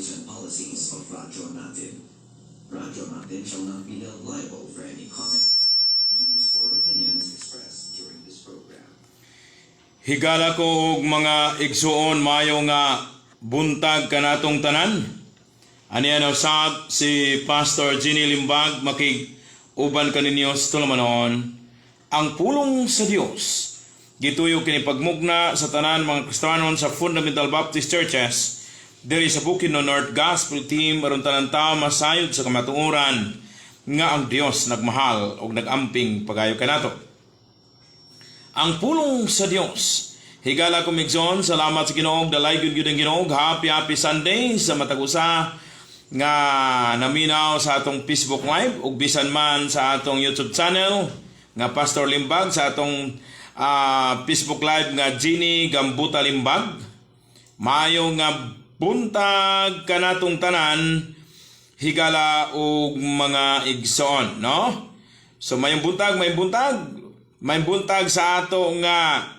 Values and policies of Radyo Natin. Radyo Natin shall not be held liable for any comments, views, or opinions expressed during this program. Higala ko og mga igsuon, maayo nga buntag kanatong tanan. Aniya na usab si Pastor Ginny Limbag, makig uban kaninyo sa tulumanon ang pulong sa Dios. Gituyo kini pagmugna sa tanan mga Kristiyanon sa Fundamental Baptist Churches diri sa Bukidnon North Gospel Team, aron tanan tao masayod sa kamatuoran nga ang Dios nagmahal ug nagamping pagayo kanato. Ang pulong sa Dios. Higala ko, igsoon, salamat sa Ginoo, dalay gyud gyud ang Ginoo. Happy happy Sunday sa matag usa nga naminaw sa atong Facebook Live ug bisan man sa atong YouTube channel nga Pastor Limbag, sa atong Facebook Live nga Ginny Gambuta Limbag. Maayo nga buntag kanatong tanan, higala og mga igsoon, no? So mayong buntag, mayong buntag. Mayong buntag sa ato nga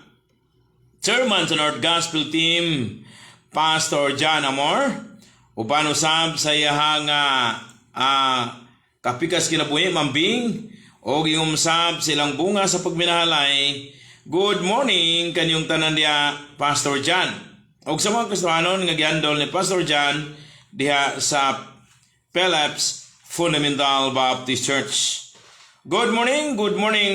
chairman sa North Gospel Team, Pastor John Amor. Uban usab sa iyahang kapikas kinabuhi, Mambing, o ingumsab silang bunga sa pagminahalay. Good morning kanyong tanan diya, Pastor John. Og sa mga Kristohanon nga gihandol ni Pastor John diha sa Phillips Fundamental Baptist Church. Good morning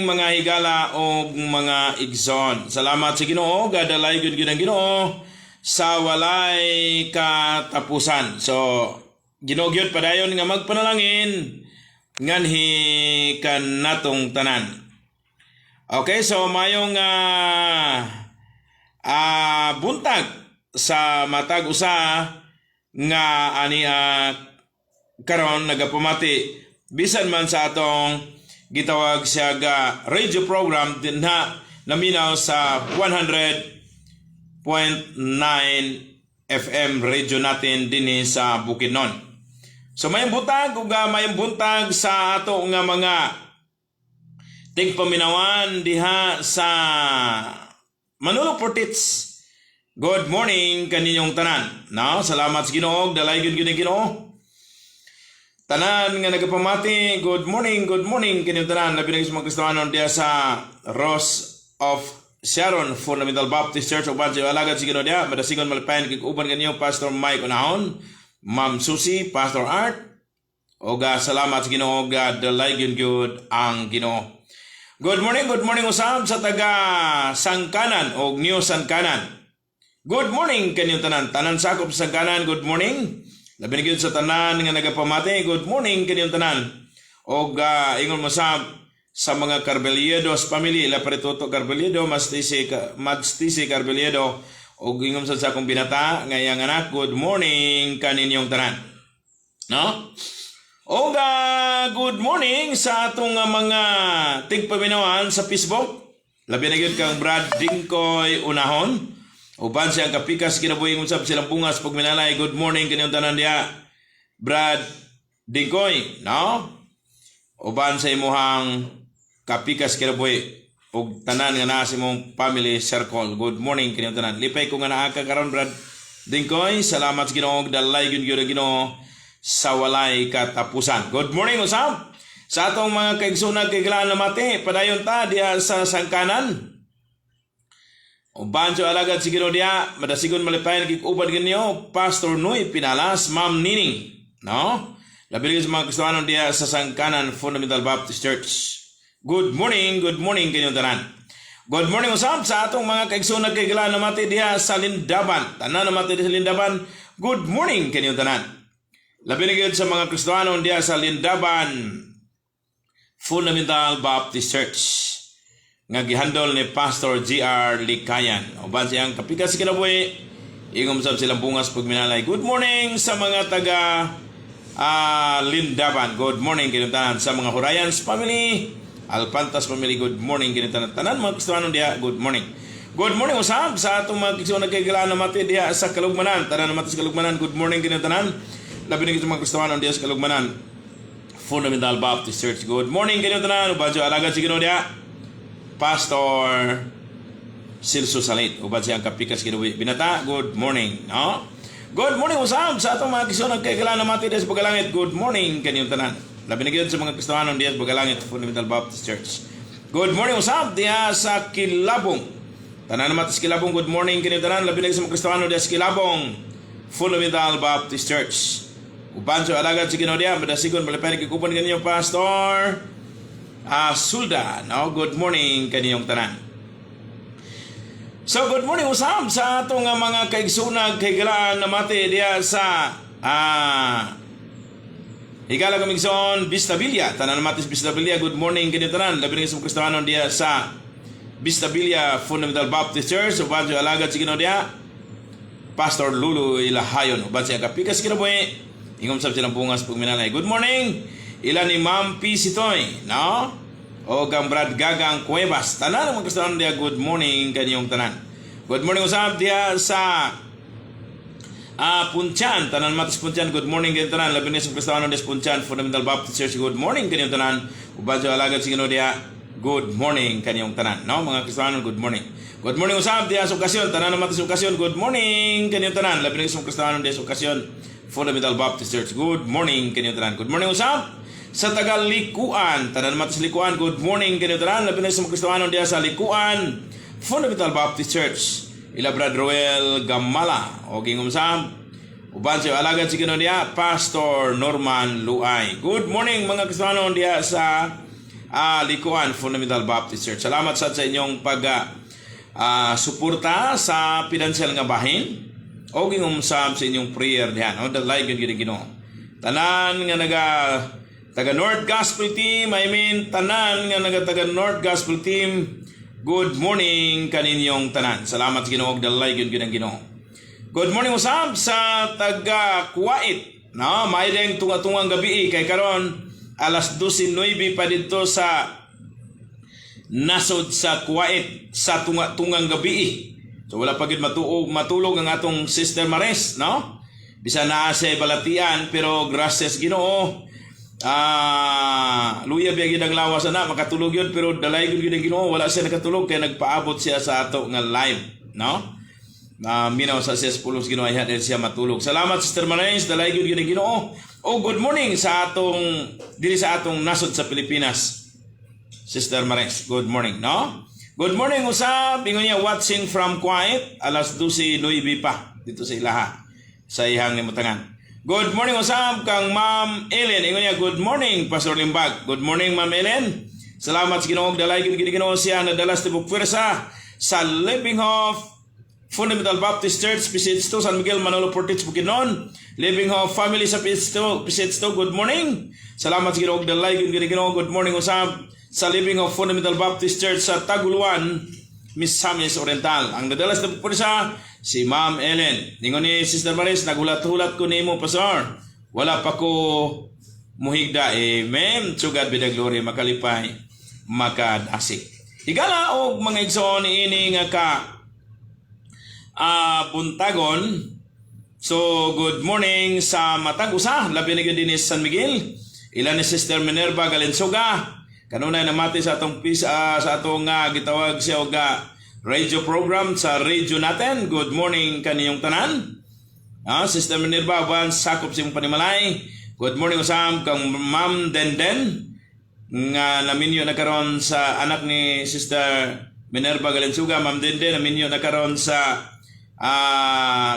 mga higala og mga igsoon. Salamat sa Ginoo, gadalay gud gyud ang Ginoo sa walay katapusan. So, Ginoo gyud padayon nga magpanalangin nganhi kanatong tanan. Okay, so mayong buntag sa matag usa nga ani karon nagapamati bisan man sa atong gitawag siya ga radio program din na naminaw sa 100.9 FM radio natin dinhi sa Bukidnon. So mayong buntag ug mayong buntag sa ato nga mga tigpaminawan diha sa Manolo Fortich. Good morning kaninyong tanan. No, salamat sa Ginoo, dalay gyud gyud ang Ginoo. Tanan nga nagapamati, good morning kaninyong tanan. Labi na sa mga Kristohanon diha sa Rose of Sharon Fundamental Baptist Church uban sa alagad sa Ginoo diha. Madasigon malipayon kig uban kanyo Pastor Mike Unahon, Ma'am Susie, Pastor Art. Og salamat sa Ginoo, dalay gyud gyud ang Ginoo. Good morning usab sa taga Sangkanan og New Sangkanan. Good morning kaninyong tanan. Tanan sakop sa Sangkanan, good morning. Labi na gyud sa tanan nga nagapamati, good morning kaninyong tanan. Og ingon mo sa mga Carbeliedos family, la Paritoto Carbeliedo, Mastisi Carbeliedo, og ingon sa akong binata nga iyang anak, good morning kaninyong tanan. No? Og good morning sa atong mga tigpaminawan sa Facebook. Labi na gyud kang Brad Dingkoy Unahon. Uban siyang kapikas kinabuhi, usab silang bungas pagminalay. Good morning kaninyong tanan diha. Brad Dingkoy, no? Uban sa imuhang kapikas kinabuhi ug tanan nga naa sa imong family circle. Good morning kaninyong tanan. Lipay ko nga naa ka karon, Brad Dingkoy. Salamat sa Ginoo, dalay gyud gyud ang Ginoo sa walay katapusan. Good morning usab sa atong mga kaigsunan kay namati. Padayon ta diha sa Sangkanan. Uban sa alagad si Ginoo diha, madasigon malipayon kig uban ninyo Pastor Noy Pinalas, Ma'am Nining, no? Labi sa mga Kristohanon diha sa Sangkanan Fundamental Baptist Church. Good morning kanyong tanan. Good morning usab sa atong mga kaigsunan kay namati diha sa Lindaban. Tanan namati diha sa Lindaban. Good morning kanyong tanan. Labi na gyud sa mga Kristohanon diha sa Lindaban Fundamental Baptist Church nga gihandol ni Pastor G.R. Likayan. Uban siyang kapikas kinabuhi, ingom sab silang bungas pagminalay. Good morning sa mga taga Lindaban. Good morning kanyong tanan sa mga Hurayans family, Alpantas family. Good morning kanyong tanan. Tanan mga Kristohanon diha, good morning. Good morning usab sa atong mga Kristohanon nagkaigalaan namati diha sa Kalugmanan. Tanan namati sa Kalugmanan, good morning kanyong tanan. Labi na sa mga Kristohanon diha sa Kalugmanan Fundamental Baptist Church. Good morning kanyong tanan. Uban sa alagad si Ginoo diha, Pastor Silso Salit. Uban siyang kapikas kinabuhi. Binata, good morning. No? Good morning usab sa atong mga kisonag kay kailan namati sa Bugalangit. Good morning kaniyong tanan. Labi na gyud sa mga Kristohanon diya sa Bugalangit Fundamental Baptist Church. Good morning usab diya sa Kilabong. Tanan namati sa Kilabong, good morning kaniyong tanan. Labi na gyud sa mga Kristohanon diya sa Kilabong Fundamental Baptist Church. Uban sa alagad sa Ginoo diya, madasigon malipay kikupan kaniyong Pastor Sulda. No, good morning kaniyong tanan. So good morning usab sa atong nga mga kaigsunag kay galaan namati diya sa higala kaming son Vistabilia. Tanan namati sa Vistabilia, good morning kaniyong tanan. Labi na sa mga Kristohanon diya sa Vistabilia Fundamental Baptist Church. Uban sa alagad sa Ginoo diya, Pastor Lulu Ilahayon. Uban siya kapikas kinabuhi. Ingom sab silang bungas pagminalay. Good morning. Ila ni Ma'am P. Sitoy, no? O kang Brad Gagang Cuevas. Tanan ang mga Kristohanon diya, good morning kaniyong tanan. Good morning usab diya sa Puntyan, tanan matis Puntyan, good morning kaniyong tanan. Labi ni sa Kristohanon diya sa Puntyan Fundamental Baptist Church, good morning kaniyong tanan. Uban sa alagad sa Ginoo diya, good morning kaniyong tanan. No, mga Kristohanon, good morning. Good morning usab diya sa okasyon, tanan matis sa okasyon, good morning kaniyong tanan. Labi ni sa Kristohanon diya sa okasyon Fundamental Baptist Church. Good morning kaniyong tanan. Good morning usab sa taga Likuan, tanan matis Likuan, good morning kaniyong tanan. Labi na sa mga Kristohanon diya sa Likuan Fundamental Baptist Church. Ila Brad Roel Gamala o gingom sa uban sa alagad si Ginoo diya, Pastor Norman Luay. Good morning mga Kristohanon diya sa Likuan Fundamental Baptist Church. Salamat sa inyong pag suporta sa pinansyal nga bahin o gingom sa inyong prayer diha, no? Dalay gyud gid Ginoo. Tanan nga naga taga North Gospel Team, I mean tanan nga naga taga North Gospel Team, good morning kaninyong tanan. Salamat sa Ginoo, dalay gyud gid ang Ginoo. Good morning usab sa taga Kuwait. No, may deng tunga-tungang gabi kay karon alas 12:09 pa didto sa nasod sa Kuwait sa tunga-tungang gabi. So wala pa gid matuog matulog ang atong Sister Mares, no? Bisan naa sa balatian, pero gracias Ginoo. Luya biya gid ang lawas ana makatulog yun, pero dalay gid ang Ginoo, wala siya nakatulog kay nagpaabot siya sa ato nga live, no? Na minaw sa siya sa pulos Ginoo ay dahil siya matulog. Salamat, Sister Mares, dalay gid ang Ginoo. Oh, good morning sa atong diri sa atong nasod sa Pilipinas. Sister Mares, good morning, no? Good morning usab, ingon niya watching from Kuwait, alas 12:09 pa dito sa ilaha sa ihang limutangan. Good morning usab kang Ma'am Ellen. Ingon niya, good morning, Pastor Limbag. Good morning, Ma'am Ellen. Salamat sa Ginoo, dalay gyud Ginoo siya nadala sa tibok pwersa sa Living Hope Fundamental Baptist Church, PCH 2, San Miguel, Manolo Fortich, Bukidnon. Living Hope Family sa PCH 2, PCH 2, good morning. Salamat sa Ginoo, dalay gyud Ginoo. Good morning usab sa Living Hope Fundamental Baptist Church sa Taguluan, Misamis Oriental. Ang nadala sa pwersa si Ma'am Ellen. Ningon ni Sister Maris, "Nagulat-hulat ko nimo, Pastor. Wala pa ko muhigda." Amen. To God be the glory, makalipay, makadasig. Higala og mga igsoon ini nga ka buntagon. So, good morning sa matag usa, labi na gyud dinhi sa San Miguel. Ilan ni Sister Minerva Galensoga. Kanunay namati sa atong sa atong gitawag siya og radio program sa radio natin. Good morning kaniyong tanan. Sister Minerva, uban sakop sa imong panimalay. Good morning usab kang Ma'am Denden nga naminyo na karon sa anak ni Sister Minerva Galensuga. Ma'am Denden, naminyo na karon sa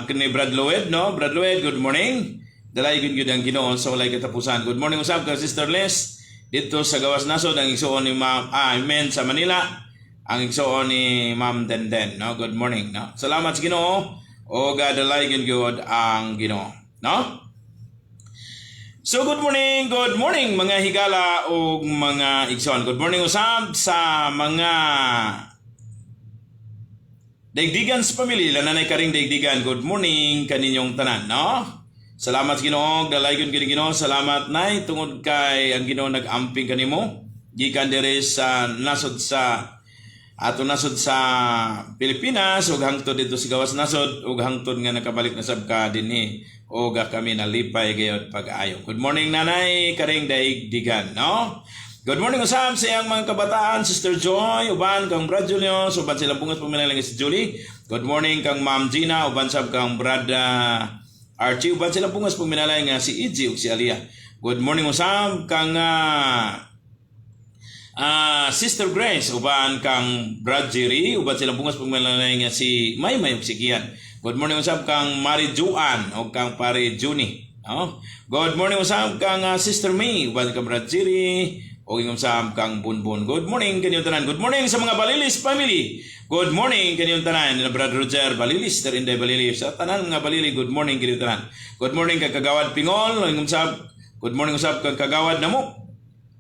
kini Brad Lloyd, no? Brad Lloyd, good morning. Dalay gyud gyud ang Ginoo sa walay katapusan. Good morning usab kang Sister Les dito sa Gawas Nasod, ang igsuon ni Ma'am Amen sa Manila, ang igsuon ni Ma'am Denden, no? Good morning, no? Salamat sa Ginoo o dalay gyud gyud ang Ginoo, no? So good morning mga higala ug mga igsoon. Good morning usab sa mga daigdigan sa pamilya, lananay karing daigdigan. Good morning kaninyong tanan, no? Salamat sa Ginoo, dalay gyud kini Ginoo. Salamat, Nay, tungod kay ang Ginoo nag-amping kanimo gikan diri sa nasod sa ato nasod sa Pilipinas ug hangtod dito sa gawas nasod ug hangtod nga nakabalik na sab ka dinhi ug kami nalipay gayud pag-ayo. Good morning, Nanay Karing Daigdigan, no? Good morning usab sa iyang mga kabataan, Sister Joy, uban kang Brad Julius, uban silang bungas pamilyang si Julie. Good morning kang Ma'am Gina, uban sab kang Brad Archie, uban silang bungas pagminalay nga si Izzy ug si Aliyah. Good morning usab kang Sister Grace, uban kang Brad Jerry, uban silang bungas pagminalay nga si Maymay ug si Kian. Good morning usab kang Mari Juan ug kang Pare Juni. No? Good morning usab kang Sister May, uban kang Brad Jerry ug ingong usab kang Bunbun. Good morning kaninyong tanan. Good morning sa mga Balilis family. Good morning kaninyong tanan. Nila Brad Roger Balilis, Sir Inday Balilis. Sa tanan nga Balili, good morning kaninyong tanan. Good morning kang Kagawad Pingol, ingong usab. Good morning usab kang Kagawad Namok.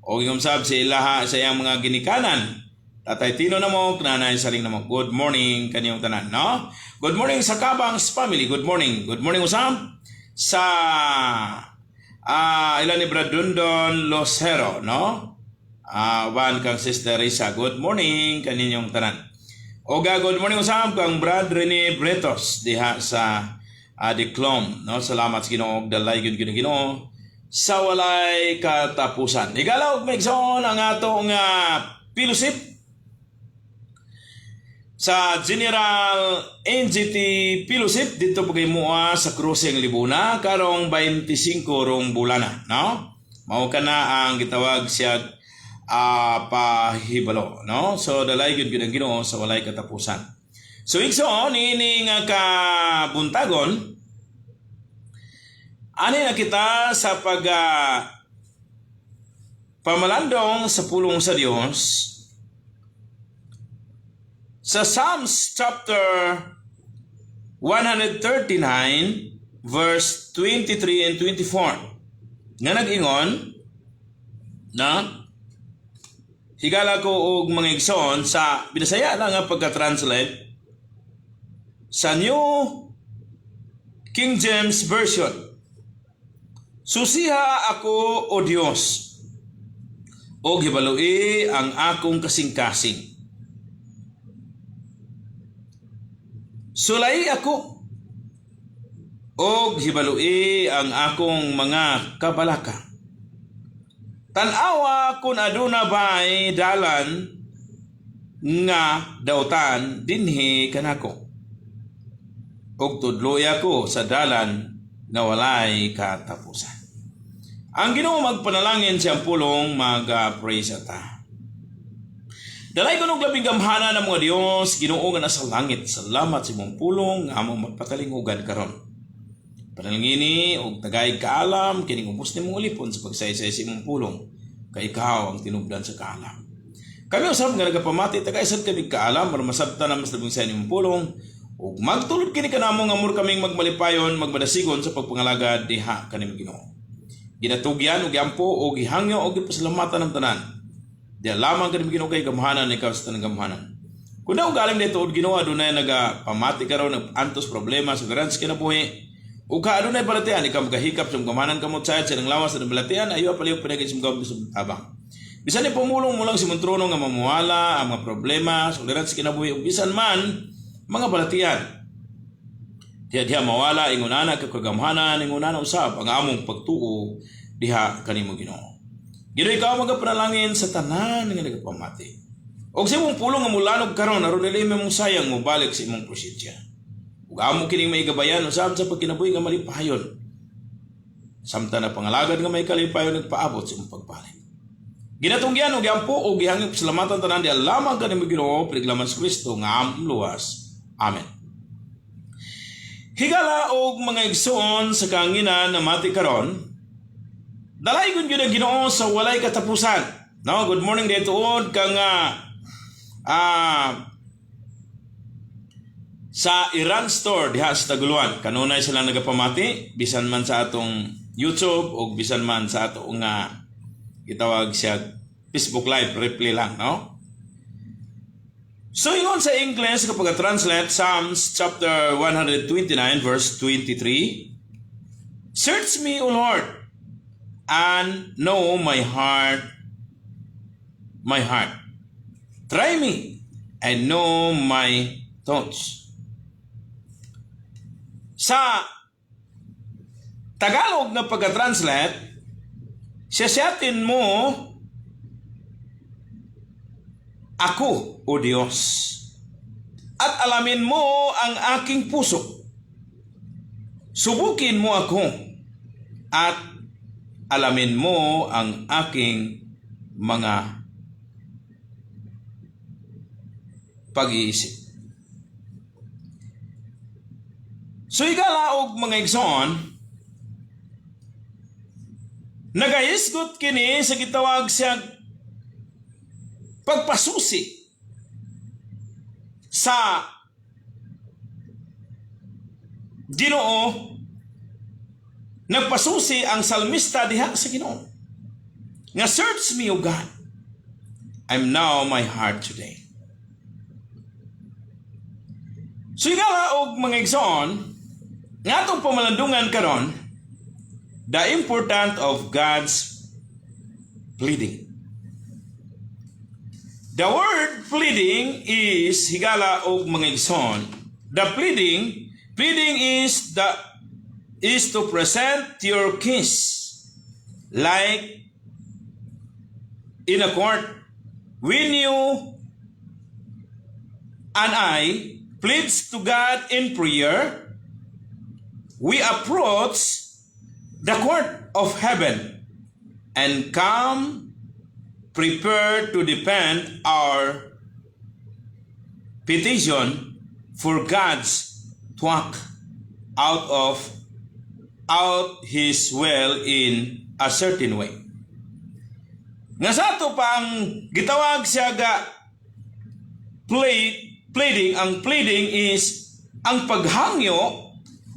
O ingong sab sa ilaha sa iyang mga ginikanan. Tatay Tino Namok, Nanay Saling Namok. Good morning kaniyong tanan, no? Good morning sa Kabangs family. Good morning. Good morning usab sa ilan ni Brad Dundon Losero, no? Uban kang Sister Risa. Good morning kaninyong tanan. Oga, good morning usab kang Brad Rene Bretos diha sa Diclom, no? Salamat sa Ginoo, dalay gyud gyud Ginoo sa walay katapusan. Higala og maigsoon, ang ato nga fellowship sa General NGT Fellowship dito po kay mua sa Crossing Libuna karong 25 rong bulana, no? Mao kana ang gitawag siya pahibalo, no? So dalay gyud gyud ang Ginoo sa walay katapusan. So igsoon, ini nga kabuntagon, ani na kita sa pag pamalandong sa pulong sa Dios sa Psalms chapter 139 verse 23 and 24 nga nag-ingon na, higala ko og mga igsoon, sa Binasaya lang nga pagka-translate sa New King James Version: "Susiha ako, O Dios, og hibalui ang akong kasing-kasing. Sulai ako og hibalui ang akong mga kabalaka. Tan-awa kung aduna ba'y dalan nga dautan dinhi kanako. Ug tudloi ako sa dalan nga walay katapusan." Ang Ginoo magpanalangin siyang pulong, mag-praise ata. Dalay ko labing gamhanan ng mga Diyos, Ginoo nga nasa langit. Salamat sa imong pulong nga among mapatalinghugan karon. Panalangini og tagay kaalam kining ubos nimong ulipon sa pagsaysay sa imong pulong, kay ikaw ang tinubdan sa kaalam. Kami usab nga nagapamati, tagay sad kami kaalam aron masabtan na mas labing sa imong pulong ug magtulod kini kanamo nga amor kaming magmalipayon, magmadasigon sa pagpangalagad diha kanimo, Ginoo. Ginatugyan ug giampo ug gihangyo ug gipasalamatan ang tanan. Diya lamang kanimo, Ginoo, kay gamhanan ikaw sa tanang gamhanan. Kung na galing dito Ginoo, adunay nagapamati karon nag-antos problema sa garans kinabuhi ug ka adunay balatian, ikaw magahikap sa gamhanan kamot sa ng lawas sa balatian, ayo palihog pinagin sa mga sa tabang. Bisan ni pumulong mo lang si trono nga mamuwala ang mga problema sa garans kinabuhi ug bisan man mga balatian. Diha diha mawala ingon ana ka kagamhanan, ingon ana usab ang among pagtuo diha kanimo, Ginoo. Ginoo, ikaw magapanalangin sa tanan nga nagapamati. Og sa imong pulong nga mulanog karon aron dili mong sayang mobalik sa imong presensya. Ug amo kining maigabayan usab sa pagkinabuhi nga malipayon. Samtang na pangalagad nga may kalipayon nagpaabot sa imong pagbalik. Ginatunggian og giampo og gihangyo pasalamatan tanan di lamang kanimo, Ginoo, pinaglaman sa Kristo nga among luwas. Amen. Higala og mga igsoon sa kanginan na mati karon, dalaygon gyud ang Ginoo sa walay katapusan. No, good morning dito kang sa Iran store diha sa Taguluan. Kanunay sila nagapamati bisan man sa atong YouTube o bisan man sa atong nga gitawag siya Facebook Live replay lang, no? So ingon sa English kapag translate Psalms chapter 129 verse 23, "Search me, O Lord, and know my heart, my heart. Try me and know my thoughts." Sa Tagalog na pagka-translate, "Siyasatin mo ako, O Diyos, at alamin mo ang aking puso. Subukin mo ako at alamin mo ang aking mga pag-iisip. So higala og mga igsoon, nagahisgot kini sa gitawag siya pagpasusi sa Ginoo. Nagpasusi ang salmista diha sa Ginoo nga, "Search me, O God, I'm now my heart today." So higala og mga igsoon, nga atong pamalandungan karon, the important of God's pleading. The word pleading is, higala og mga igsoon, the pleading is to present your case like in a court. When you and I pleads to God in prayer, we approach the court of heaven and come prepared to defend our petition for God's to work out His will in a certain way. Nga sa ato pang gitawag siya ga pleading, ang pleading is ang paghangyo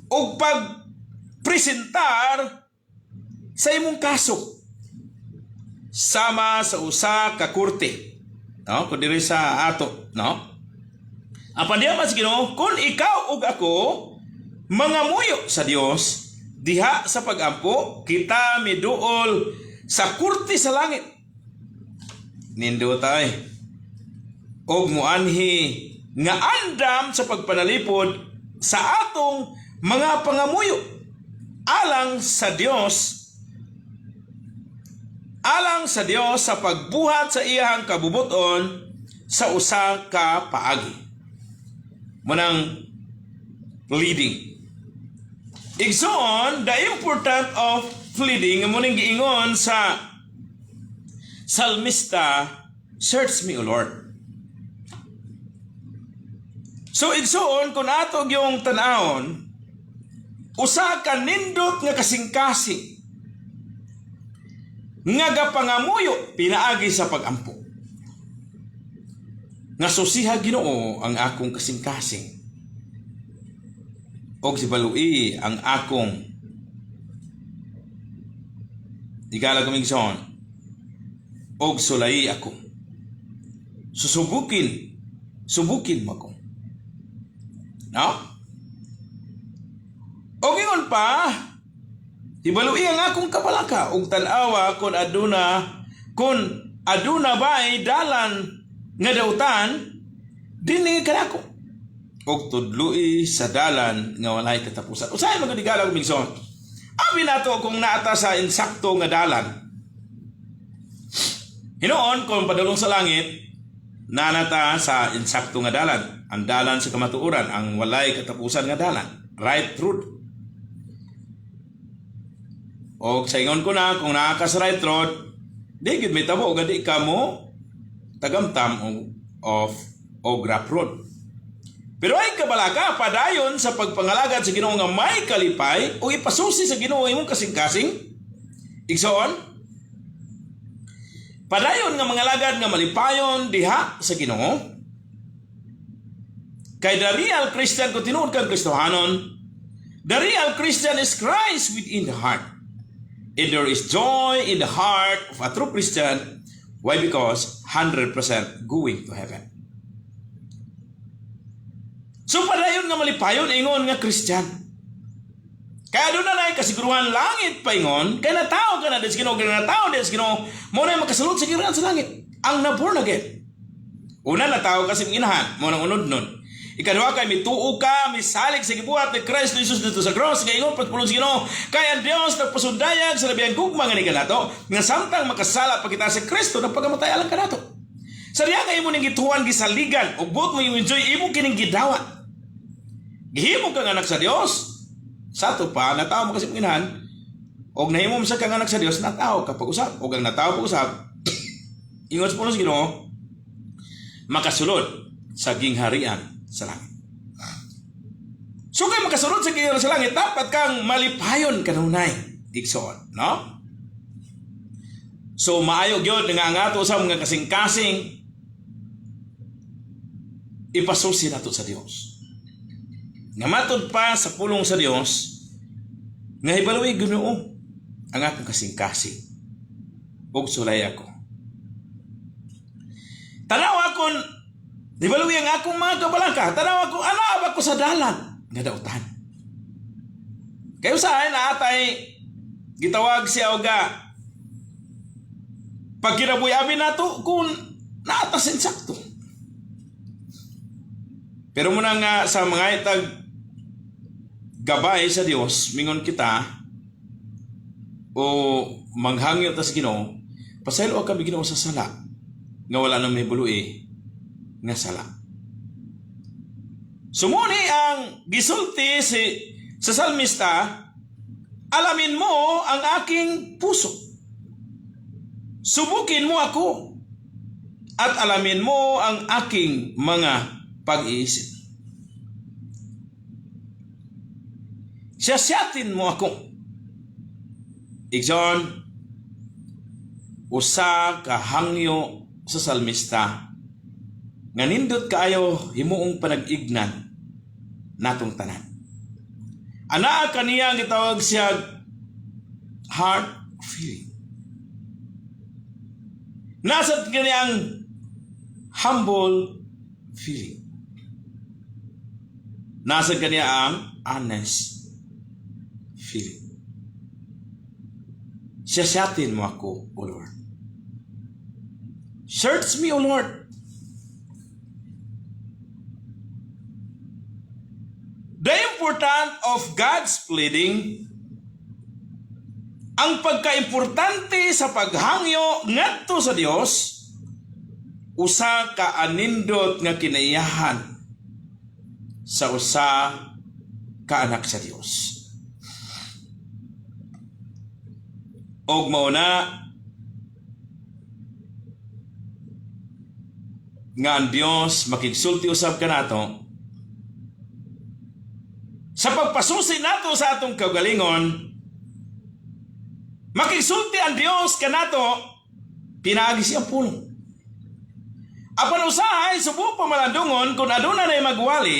o pagpresentar sa imong kaso sama sa usa ka korte. No, kun diri sa ato, no? Apan diha man sa Ginoo, kung ikaw ug ako mangamuyo sa Dios diha sa pagampo, kita miduol sa korte sa langit. Nindot ay. Og muanhi nga andam sa pagpanalipod sa atong mga pangamuyo alang sa Dios sa pagbuhat sa iyang kabubuton sa usa ka paagi. Munang pleading. Igsoon, the important of pleading, muning giingon sa salmista, "Search me, O Lord." So igsoon, kung ato yung tanawon, usa ka nindot nga kasing-kasing nga gapangamuyo pinaagi sa pagampo. Nga susiha, Ginoo, ang akong kasing-kasing. Og hibaloi ang akong, higala kumigson, og sulai ako. Susubukin, subukin mo ako. No? Og ingon pa, hibaloi ang akong kabalaka ug tan-awa kung aduna ba'y dalan nga dautan dinhi kanako ug tudloi sa dalan nga walay katapusan. Usahay man gud, higala kumigson. Abi nato kung naata sa insakto nga dalan. Hinuon kung padulong sa langit, nanata sa insakto nga dalan, ang dalan sa kamatuoran, ang walay katapusan nga dalan, right road. O sa ingon ko na, kung naa ka sa right road, di gid may tabo ga di ka mo tagamtam o of o rough road. Pero ay kabalaka, padayon sa pagpangalagad sa Ginoo nga may kalipay o ipasusi sa Ginoo imong kasing-kasing. Igsoon, padayon nga mangalagad nga malipayon diha sa Ginoo. Kay the real Christian, kung tinuod kang Kristohanon, the real Christian is Christ within the heart. If there is joy in the heart of a true Christian, why? Because 100% going to heaven. So padayon nga malipayon ingon nga Christian. Kaya doon na lang kasiguruhan langit paingon, kay natao ka na des Ginoo, kay natao des Ginoo, mo na makasulod sa ginoo sa langit. Ang na born again. Una, natao ka sa inahan, mo nang unod nun. Ikaduha kay mituo ka, misalig sa gibuhat ni Kristo Jesus dito sa cross, kay ingon pagpulong sa Ginoo, kay ang Dios nagpasundayag sa labihang gugma nga ni kanato, nga samtang makasala pa kita, sa Kristo nagpakamatay alang kanato. Sa diha nga imo ning gituan, gisaligan, ug buot mo yung enjoy imo kining gidawat. Gihimo kang anak sa Dios. Sa ato pa, natawo mo kasi mong inahan, og nahimo mo sa kang anak sa Dios, natawo ka pag-usab. Og ang natawo pag-usab, ingon sa pulong sa Ginoo, makasulod sa gingharian sa langit. So kay makasulod sa gingharian sa langit, dapat kang malipayon kanunay, igsoon, no? So maayo gyud nga ang ato sa mga kasing-kasing ipasusi nato sa Dios. Nga matud pa sa pulong sa Dios, nga hibaluy Ginoo ang akong kasing-kasing ug sulay ako. Tanaw akon, hibaluy ang akong mga kabalaka, tanaw ako, ana ba ko sa dalan nga dautan. Kayo sa na atay gitawag siya oga pagkinabuhi abi nato kung naata sa insakto. Pero muna nga sa mga itag gabay sa Dios, mingon kita o manghangyo ta sa Ginoo, pasaylo kami Ginoo sa sala nga wala nang may buluy nga sala. Sumuni ang gisulti si sa salmista, alamin mo ang aking puso. Subukin mo ako at alamin mo ang aking mga pag-iisip. Siyasiyatin mo ako. Igsoon, usa ka hangyo sa salmista nga nindot kaayo himuong panag-ignan natong tanan. Anaa kaniya ang gitawag siya heart feeling. Nasa kaniya ang humble feeling. Nasa kaniya ang honest feeling. Siyasatin mo ako, O Lord. Search me, O Lord. The important of God's pleading, ang pagkaimportante sa paghangyo ngadto sa Dios, usa ka anindot nga kinaiyahan sa usa ka anak sa Dios. Og mao na nga ang Dios makigsulti usab kanato sa pagpasusi nato sa atong kaugalingon. Makigsulti ang Dios kanato pinaagi siyang pulong. Apan usahay subo pa malandungon kung aduna nay magwali,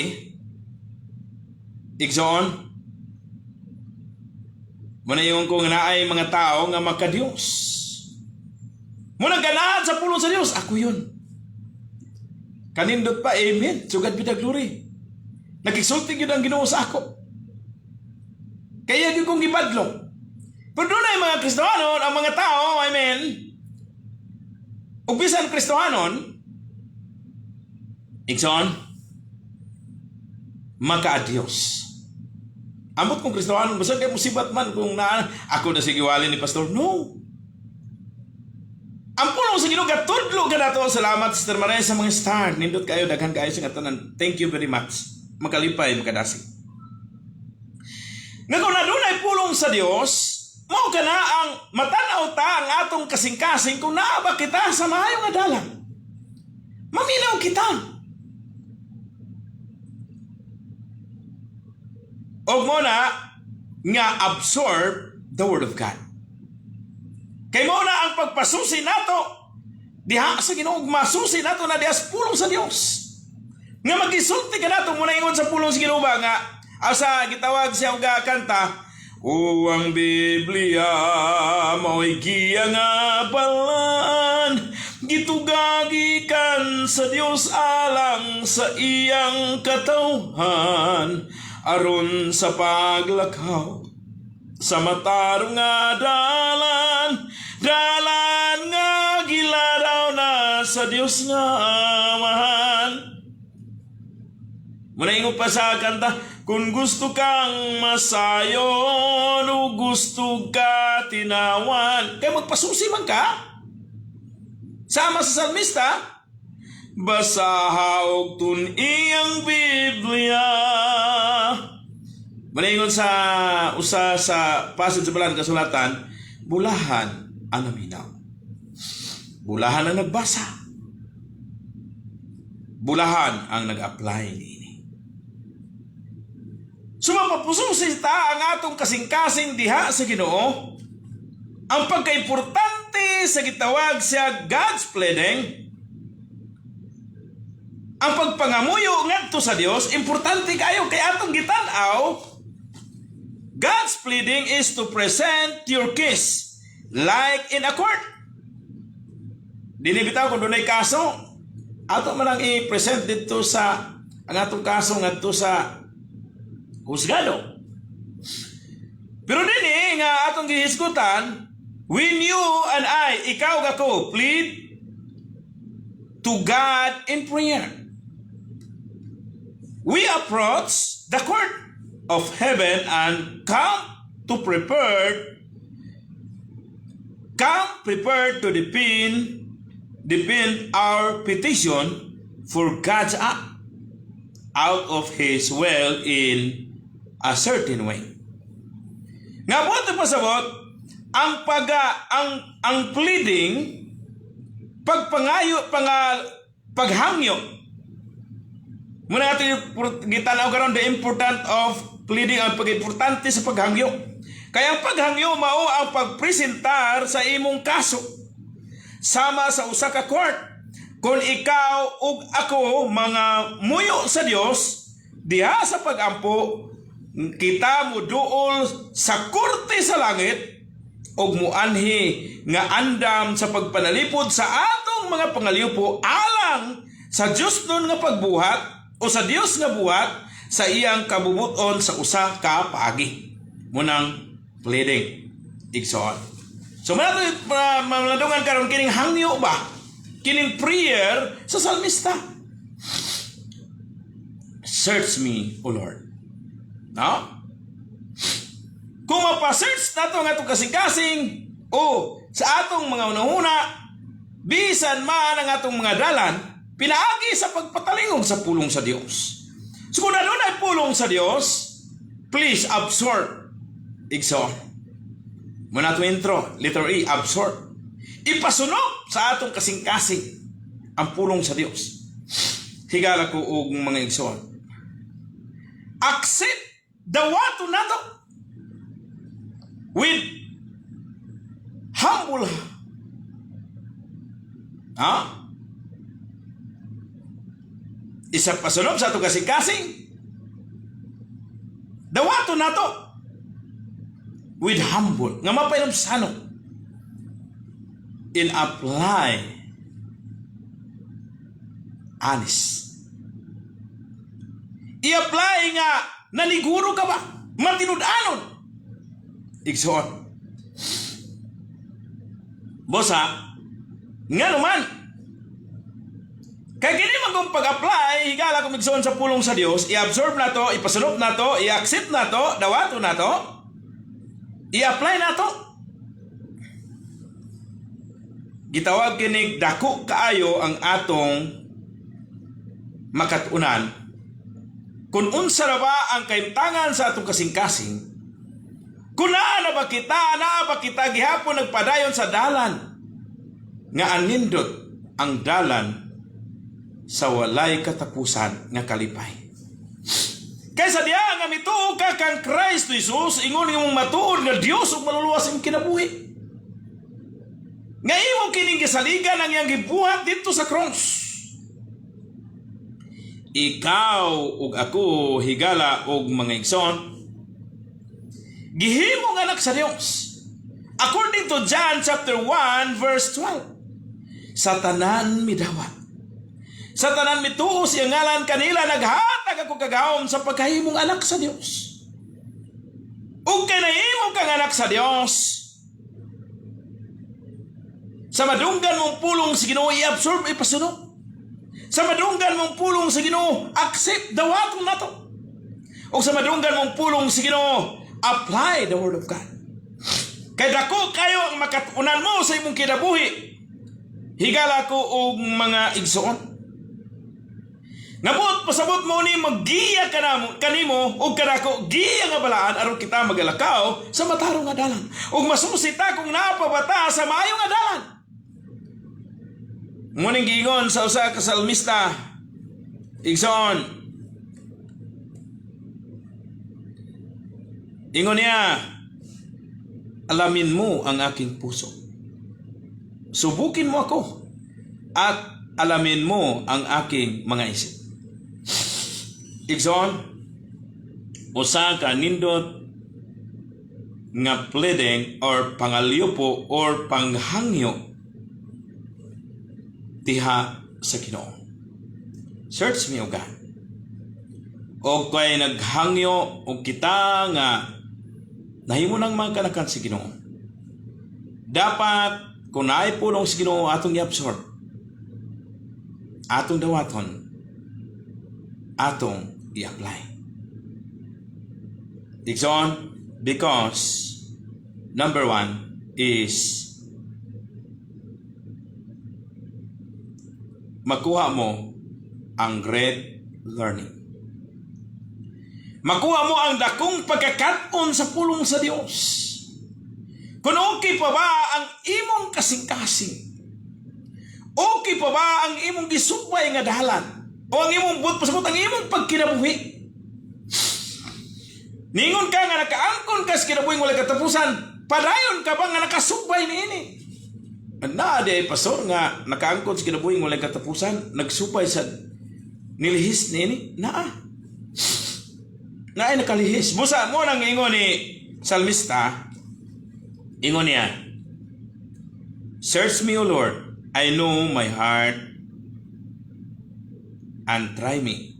igsoon, muna yung kung naay mga tao nga makadiyos. Muna ganahan sa pulong sa Dios, ako yun. Kanindot pa, amen. To God be the glory. Nagigsulti yun ang Ginoo sa ako. Kaya yun kong gibadlong. Pero doon ay mga Kristohanon, ang mga tao, amen, ug bisan Kristohanon, igsoon, maka-Diyos. Amot kung Kristohanon, basta kay musibat man kung na, ako na sige wali ni Pastor. No. Ang pulong sa Ginoo gatudlo ka nato. Salamat, Sister Maria, sa mga star. Nindot kayo, daghan kayo sa katanan. Thank you very much. Makalipay, makadasig. Nga kung adunay pulong sa Dios, mao ka na ang matanaw ta ang atong kasing-kasing kung naa ba kita sa maayo nga dalan. Maminaw kita. Og mo na nga absorb the word of God. Kay mo na ang pagpasusi nato diha sa Ginoo, masusi nato na diha sa pulong sa Dios. Nga magisulti ka nato muna ingon sa pulong sa Ginoo ba nga asa gitawag siya og kanta, O ang Biblia mao'y giya nga balaan, gitugagikan sa Dios alang sa iyang katawhan, aron sa paglakaw sa matarong nga dalan, dalan nga gilaraw na sa Dios nga Amahan. Muna ingon pa sa kanta, kung gusto kang masayon o gusto ka tinawan. Kaya magpasusi man ka. Sama sa salmista, basaha og tun-i ang Biblia. Maningon sa usa sa passage sa Balaan Kasulatan, bulahan ang naminaw. Bulahan ang nagbasa. Bulahan ang nag-apply niini. So mapapususi ta ang atong kasing-kasing diha sa Ginoo. Ang pagkaimportante sa gitawag siya God's pleading, ang pagpangamuyo ngadto sa Dios, importante kayo kay atong gitan-aw. God's pleading is to present your case like in a court. Dili bitaw kung dunay kaso, ato man ang i-present dito sa ang atong kaso ngadto sa husgado. Pero dinhi nga atong gihisgutan, when you and I, ikaw ug ako, plead to God in prayer, we approach the court of heaven and come prepared to defend our petition for God's act out of His will in a certain way. Nga buot pasabot, ang paga ang pleading, pagpangayo, paghangyo. Muna natin gitanaw karon the important of pleading, ang pag-importante sa paghangyo. Kaya ang paghangyo mao ang pagpresentar sa imong kaso sama sa usa ka court. Kung ikaw ug ako mga muyo sa Dios diha sa pagampo, kita moduol sa korte sa langit og muanhi nga andam sa pagpanalipod sa atong mga pangaliwpo alang sa Dios nun nga pagbuhat o sa Dios nga buhat sa iyang kabubuton sa usa ka paagi. Munang pleading, igsoon. So maladungan karon kining hangyo ba? Kining prayer sa salmista. "Search me, O Lord." No? Kung mapasearch nato ang atong kasing-kasing o sa atong mga unahuna, bisan man ang atong mga dalan, pinaagi sa pagpatalingog sa pulong sa Dios. So kung adunay pulong sa Dios, please absorb. Igsoon. Muna to intro, letter E, absorb. Ipasunod sa atong kasing-kasing ang pulong sa Dios. Higala ko og mga igsoon. Accept, dawato nato with humble. Ha? Isa pasunod sa atong kasing-kasing. Dawato nato with humble nga mapainumsano in apply honest. I-apply nga naniguro ka ba? Matinud-anon. Igsoon. Bosa, nga naman, kay kini man kung pag-apply, higala kung igsoon sa pulong sa Dios, i-absorb na to, ipasulop na to, i-accept na to, dawato na to, i-apply na to. Gitawag kinig dako kaayo ang atong makatunan kung unsa na ba ang kahimtangan sa atong kasing-kasing, kung naa na ba kita gihapon nagpadayon sa dalan nga anindot, ang dalan sa walay katapusan nga kalipay. Kaysa diha nga mituo ka kang Kristo Jesus, ingon imong matuod nga Dios ug maluluwas imong kinabuhi. Nga imo kining gisaligan ang iyang gibuhat dito sa cross. Ikaw ug ako, higala og mga igsoon, gihimong anak sa Dios. According to John chapter 1 verse 12. Sa tanan midawat, sa tanan mituo sa iyang ngalan, kanila naghatag ako kagahom sa pagkahimong anak sa Dios. Ug kay nahimo kang anak sa Dios, sa madunggan mong pulong sa Ginoo, i-absorb, ipasunod. Sa madunggan mong pulong sa Ginoo, accept, dawaton nato. O sa madunggan mong pulong sa Ginoo, apply the word of God. Kay dako kayo ang makatunan mo sa imong kinabuhi. Higala ko og mga igsoon. Nga buot pasabot mo ni maggiya kanamo kanimo ug kanako, giya nga balaan aron kita magalakaw sa matarong nga dalan. Ug masusi ta kung naa pa ba ta sa maayo nga dalan. Muning giingon sa usa ka salmista, igsoon, ingon niya, "Alamin mo ang aking puso. Subukin mo ako at alamin mo ang aking mga isip." Igsoon, usa ka nindot nga pleading or pangalyupo or panghangyo diha sa Ginoo. "Search me, O God." O kay naghangyo og kita nga nahimo ng mga kanakan sa Ginoo. Dapat kung naay pulong sa Ginoo, atong i-absorb. Atong dawaton. Atong i-apply. Igsoon, because number one is makuha mo ang great learning. Makuha mo ang dakong pagkakat-on sa pulong sa Dios. Kung okay pa ba ang imong kasing-kasing? Okay pa ba ang imong gisubay nga dalan? O ang imong buot pasabot, ang imong pagkinabuhi? Ningon ka nga nakaangkon ka sa kinabuhi walay katapusan, padayon ka ba nga nakasubay niini? Na di ay, pastor, nga nakaangkon sa kinabuhi walay katapusan, nagsubay sa nilihis niini? Naa. Naay nakalihis. Busa mo nang ingon ni salmista, ingon niya, "Search me, O Lord, I know my heart, and try me.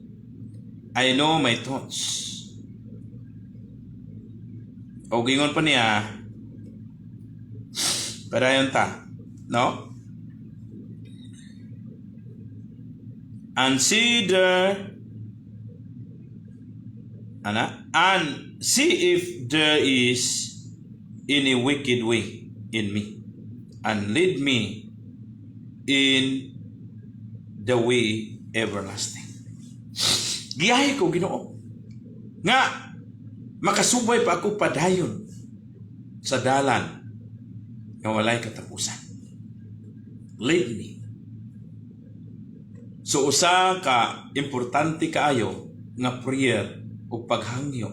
I know my thoughts." O ingon pa niya, padayon ta, no? And see the ana and see if there is any wicked way in me, and lead me in the way everlasting. Giyahe ko, Ginoo, nga makasubay pa ako padayon sa dalan nga walay katapusan. Lead me. So usa ka importante kaayo nga prayer o paghangyo.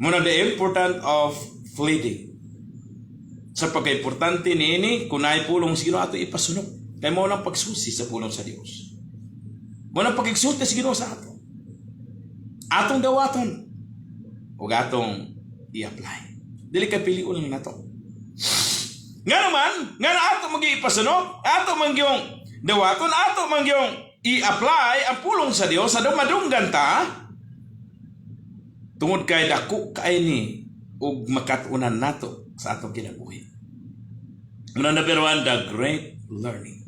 Muna the important of pleading. Sa pagka-importante niini, kung naay pulong sa Ginoo, ato ipasunod. Kay mao lang pagsusi sa pulong sa Dios. Mao nang pag-exulti sa Ginoo sa ato. Atong dawaton ug atong i-apply. Dili kay pilion lang nato. Nga naman, nga na ato magiipasunod, ato man gyung dawaton, ato man gyung i-apply ang pulong sa Dios sa madunggan ta tungod kay dako kay ni ug makat-unan nato sa atong kinabuhi. Muna number one, the great learning.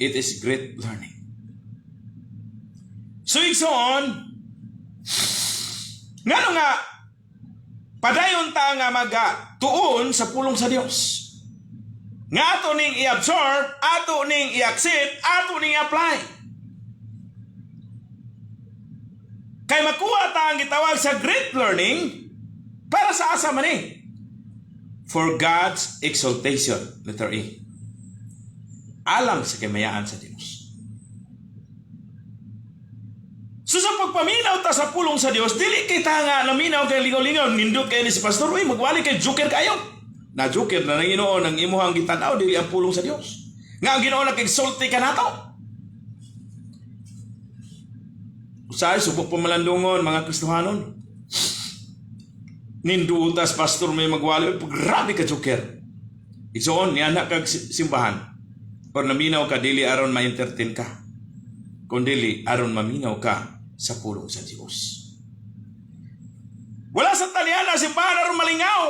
It is great learning. So igsoon, ngano nga padayon ta nga maga tuon sa pulong sa Dios? Nga ato ning i-absorb, ato ning i-accept, ato ning i-apply. Kay makuha ta ang gitawag sa great learning para sa asa man ni? For God's exaltation, letter E. Alang sa kamayaan sa Dios. So sa pagpaminaw ta sa pulong sa Dios, dili kita nga naminaw kay lingaw-lingaw, nindot kay ni si pastor, uy, magwali kay joker kayo. Na joker na nang Ginoo ng imuhang gitan-aw, dili ang pulong sa Dios. Nga ang Ginoo nag-exalti ka nato. Usahay, subok pamalandungon, mga Kristohanon. Nindutas, pastor, may magwali, uy, grabe ka joker. Igsoon, niya na kag simbahan. Or naminaw ka, dili aron ma-entertain ka. Kung dili, aron maminaw ka sa pulong sa Dios. Wala sa taliana, simbahan aron malingaw.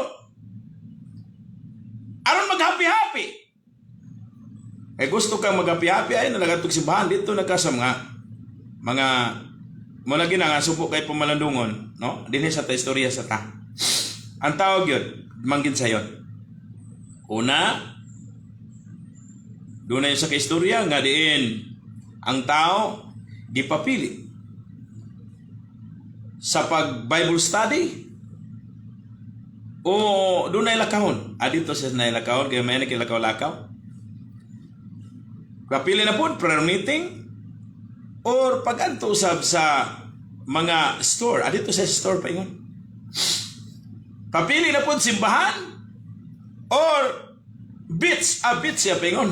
Aron mag-happy-happy. Eh gusto kang mag-happy-happy, ay nalagatog simbahan dito na ka sa mga mo lagi na nga subo kay pamalandungon, no? Dinhi sa ta istorya sa ta. Ang tawag yun, manggid sayon. Una, Dunay sa kaistorya nga diin ang tao gipapili sa pag Bible study o dunay lakahon. Ah, dito sa nay lakahon kay may kay lakaw-lakaw. Kapili na po prayer meeting or pag-adto usab sa mga store. Ah, dito sa store pa ingon. Papili na po simbahan or beach. Ah, beach siya paingon.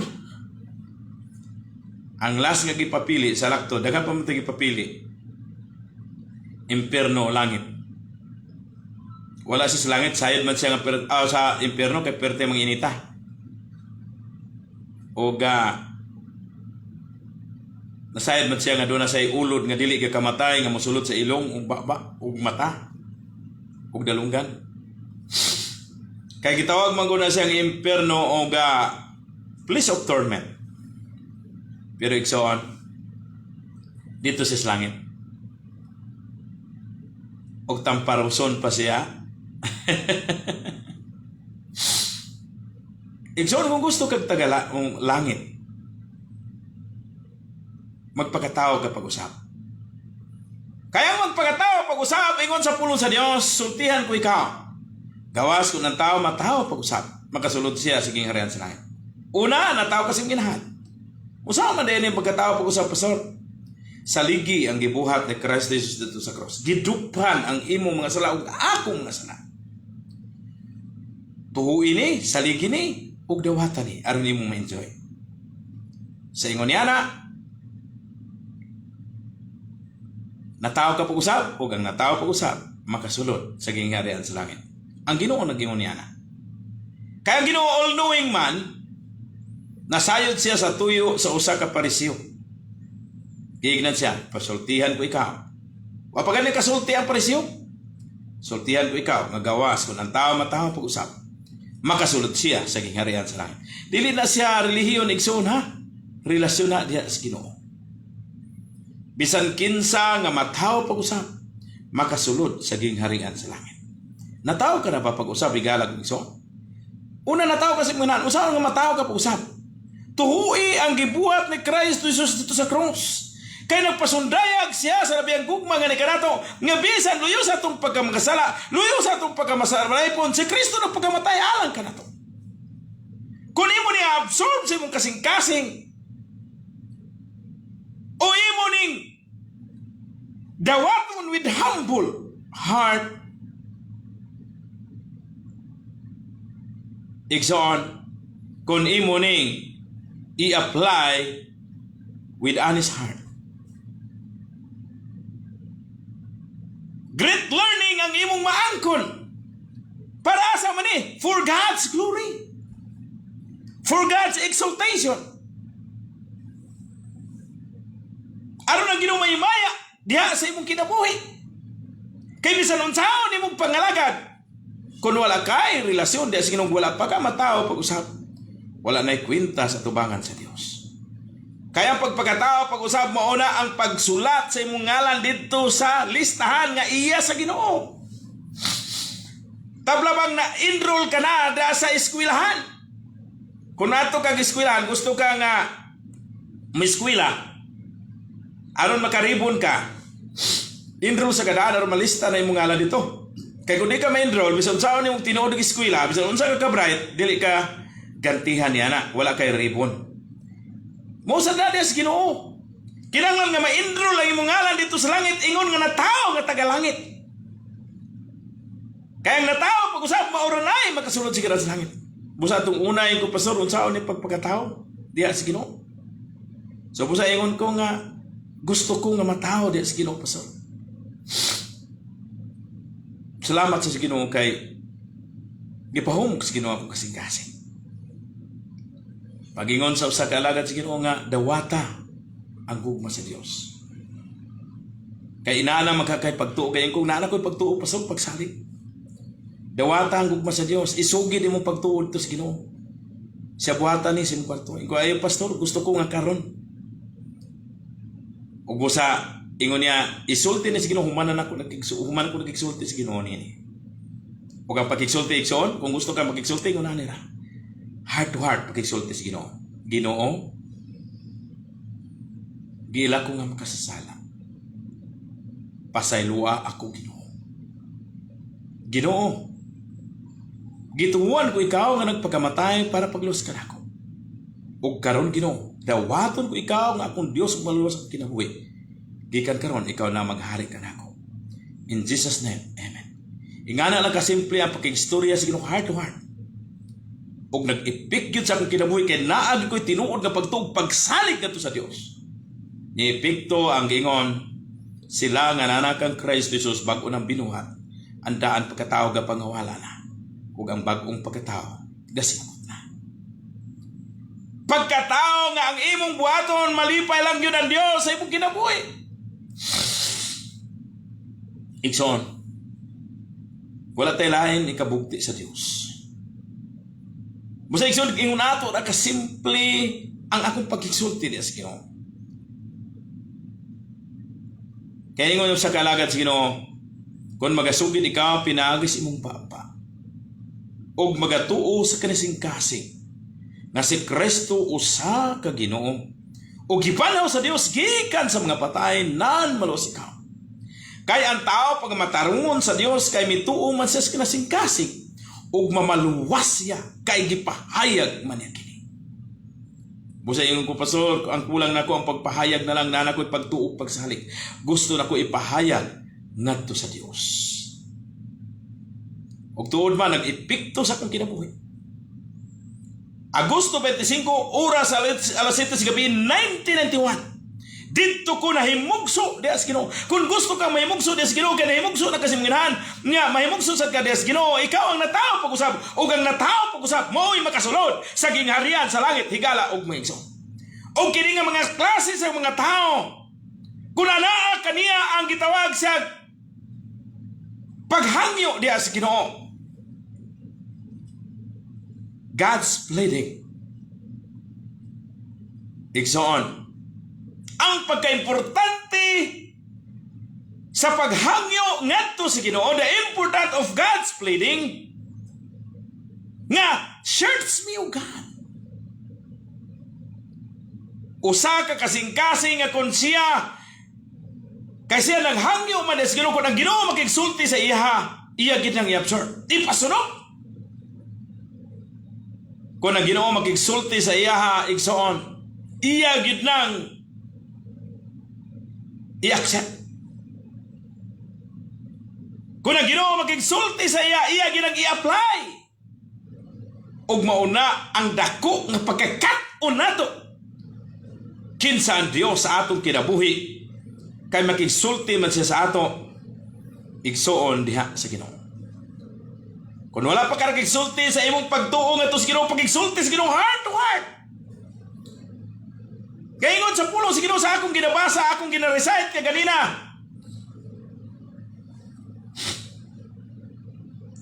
Ang last nga gipapili sa lakto, daghan pa man ito gipapili. Impierno o langit. Wala siya sa langit, sayod man siya nga sa impierno kay perte mang inita. O ga nasayod man siya nga doon na sa ulod nga dili ka kamatay nga mosulod sa ilong ug baba ug mata ug dalunggan. Kay gitawag man guna siyang impierno o ga place of torment. Pero igsoon, dito sa langit. Og tamparuson pa siya. Igsoon, kung gusto kag tagala kung langit, magpakatao ka pag-usap. Kaya magpakatao pag-usap, ingon sa pulong sa Dios, sultihan ko ikaw. Gawas kung ang tao matao pag-usap, makasulod siya sa gingharian sa langit. Una, natao kasing ginahan. Usa man din yung pagkatao pag-usap, pastor. Saligi ang gibuhat ni Christ Jesus dito sa cross. Giduphan ang imong mga sala ug akong mga sala. Tuhuin ni, saligi ni, ug dawatan ni aron imong ma-enjoy. Sa ingon niya na, nataw ka pag-usap, ug ang nataw pag-usap, makasulod sa gingharian sa langit. Ang Ginoo nag-ingon niya na. Kaya ang Ginoo all-knowing man, nasayod siya sa tuyo sa usa ka Pariseo. Giignan siya, pasultihan ko ikaw. Wa pa gani kasulti ang Pariseo. Sultihan ko ikaw, nga gawas kung ang tao matawo pag-usap, makasulod siya sa gingharian sa langit. Dili na siya relihiyon, igsoon ha. Relasyon na diha sa Ginoo. Bisan kinsa nga matawo pag-usap, makasulod sa gingharian sa langit. Natawo ka na ba pag-usap, igalag igsoon? Una, natawo kasi mga usaha nga matawo ka pag-usap. Tuhui ang gibuhat ni Christ Jesus dito sa cross. Kay nagpasundayag siya sa labiyang gugma nga ni kanato, nga bisan luyo sa atong pagkamakasala, luyo sa atong pagkamasalaipon, si Kristo nagpagkamatay alang kanato. Kung imo niya absorb sa imong kasing-kasing, o imo ning dawaton with humble heart, igsoon, kung imo ning i-apply with honest heart. Great learning ang imong maangkon. Para sa man ni? For God's glory. For God's exaltation. Aron ang Ginoo mahimaya diha sa imong kinabuhi. Kay bisan unsaon imong pangalagad, kung wala kay relasyon diha sa Ginoo, wala pa ka matao pag-usap, wala na'y kwenta sa tubangan sa Dios. Kaya ang pagpakatao pag-usap mao na ang pagsulat sa imong ngalan didto sa listahan nga iya sa Ginoo. Tabla bang na-enroll ka na da sa eskwelahan? Kung nato kag eskwelahan, gusto ka nga miskwela, aron makaribon ka, enroll sa kadaan aron malista na imong ngalan dito. Kay kung di ka ma-enroll, bisan unsaon imong tinuod og eskwela, bisan unsa ka ka-bright, dili ka gantihan niya na, wala kay ribon. Mo sa dadi sa Ginoo. Kinahanglan nga ma-enroll ang imong ngalan dito sa langit, ingon nga natawo nga taga-langit. Kaya ang natawo pag-usap maoranay makasulod sa sa langit. Busa atong unay ko, pastor, unsaon ni pagpakatao diha sa Ginoo. So busa ingon ko nga gusto ko nga matawo diha sa Ginoo, pastor. Salamat sa Ginoo kay gipahumok sa Ginoo akong kasing-kasing. Pagingon sa usa ka alagad sa Ginoo nga dawata ang gugma sa Dios. Kay inana magkakay pagtuo kay kung naana ko'y pagtuo, pastor, pagsalig. Dawata ang gugma sa Dios, isugid imong pagtuo dito sa Ginoo. Siya buhatan ni sa imong kwarto. Ingon ayo, pastor, gusto ko nga karon. Ug busa ingon niya, isulti ni sa Ginoo, human ako nagkigsulti sa Ginoo niini. Ug ang pagkigsulti, igsoon, kung gusto ka magkigsulti, ingon na nila. Heart to heart pagkigsulti sa Ginoo. Ginoo, giila ko nga makasasala. Pasayloa ako, Ginoo. Ginoo, gituohan ko ikaw nga nagpakamatay para pagluwas kanako. Ug karon, Ginoo, dawaton ko ikaw nga akong Dios ug maluwas akong kinabuhi. Gikan karon, ikaw na maghari kanako. In Jesus' name, amen. Ingana lang kasimple ang pakigstorya sa Ginoo, heart to heart. Ug nag-epek gyud sa akong kinabuhi kay naa gyud ko'y tinuod nga pagtuo, pagsalig ngadto sa Dios. Ni-epekto ang giingon, sila nga naa kang Christ Jesus bag-o nang binuhat, ang daan pagkatao ga pangawala na ug ang bag-ong pagkatao gasimot na. Pagkatao nga ang imong buhaton, malipay lang gyud ang Dios sa imong kinabuhi. Igsoon, wala tay lain ikabugti sa Dios. Busa, igsoon, ingon ato na kasimple ang akong pagkisulti niya sa Ginoo. Kaya ingon sa kalagad sa Ginoo, kung magasugid ikaw pinaagi sa imong baba, ug magatuo sa kasing-kasing nga si Kristo usa ka Ginoo, ug gibanhaw sa Dios gikan sa mga patay, nan maluwas ikaw. Kay ang tao pag matarungon sa Dios kay mituo man siya sa kinasing-kasing ug mamaluwas siya kay gipahayag man niya kini. Busa ingon ko, "Pastor, ang kulang nako ang pagpahayag na lang na nako pagtuo, pagsalig." Gusto nako ipahayag ngadto sa Dios. Ug tuod man nag-epekto sa akong kinabuhi. Agosto 25, oras alas 7 sa gabi, 1991. Didto ko nahimugso diha sa Ginoo. Kung gusto kang mahimugso diha sa Ginoo, kay nahimugso na kasi mga nga mahimugso sad ka diha sa Ginoo, ikaw ang natawo pag-usab ug ang natawo pag-usab mao'y makasulod sa gingharian sa langit, higala og mga igsoon. Og kini nga mga klase sa mga tao, kung anaa kaniya ang gitawag sa paghangyo diha sa Ginoo. God's pleading. Igsoon, ang pagkaimportante sa paghangyo ngadto sa Ginoo, the important of God's pleading, nga, "Search me, O God." Usa ka kasing-kasing nga kon siya, kay siya naghangyo man sa Ginoo, kung ang Ginoo makigsulti sa iya, iya gyud nang i-absorb. Ipasunod. Kung ang Ginoo makigsulti sa iya, igsoon, iya gyud nang i-accept. Kung ang Ginoo makigsulti sa iya, iya gyud nang i-apply. Ug mauna ang dako nga pagkakat-on nato. Kinsa ang Dios sa atong kinabuhi kay makigsulti man siya sa ato, igsoon, diha sa Ginoo. Kung wala pa ka nakigsulti sa imong pagtuo nga sa Ginoo, pagigsulti sa Ginoo heart to heart. Kay ingon sa pulong sa Ginoo sa akong ginabasa, akong gina-recite kaganina.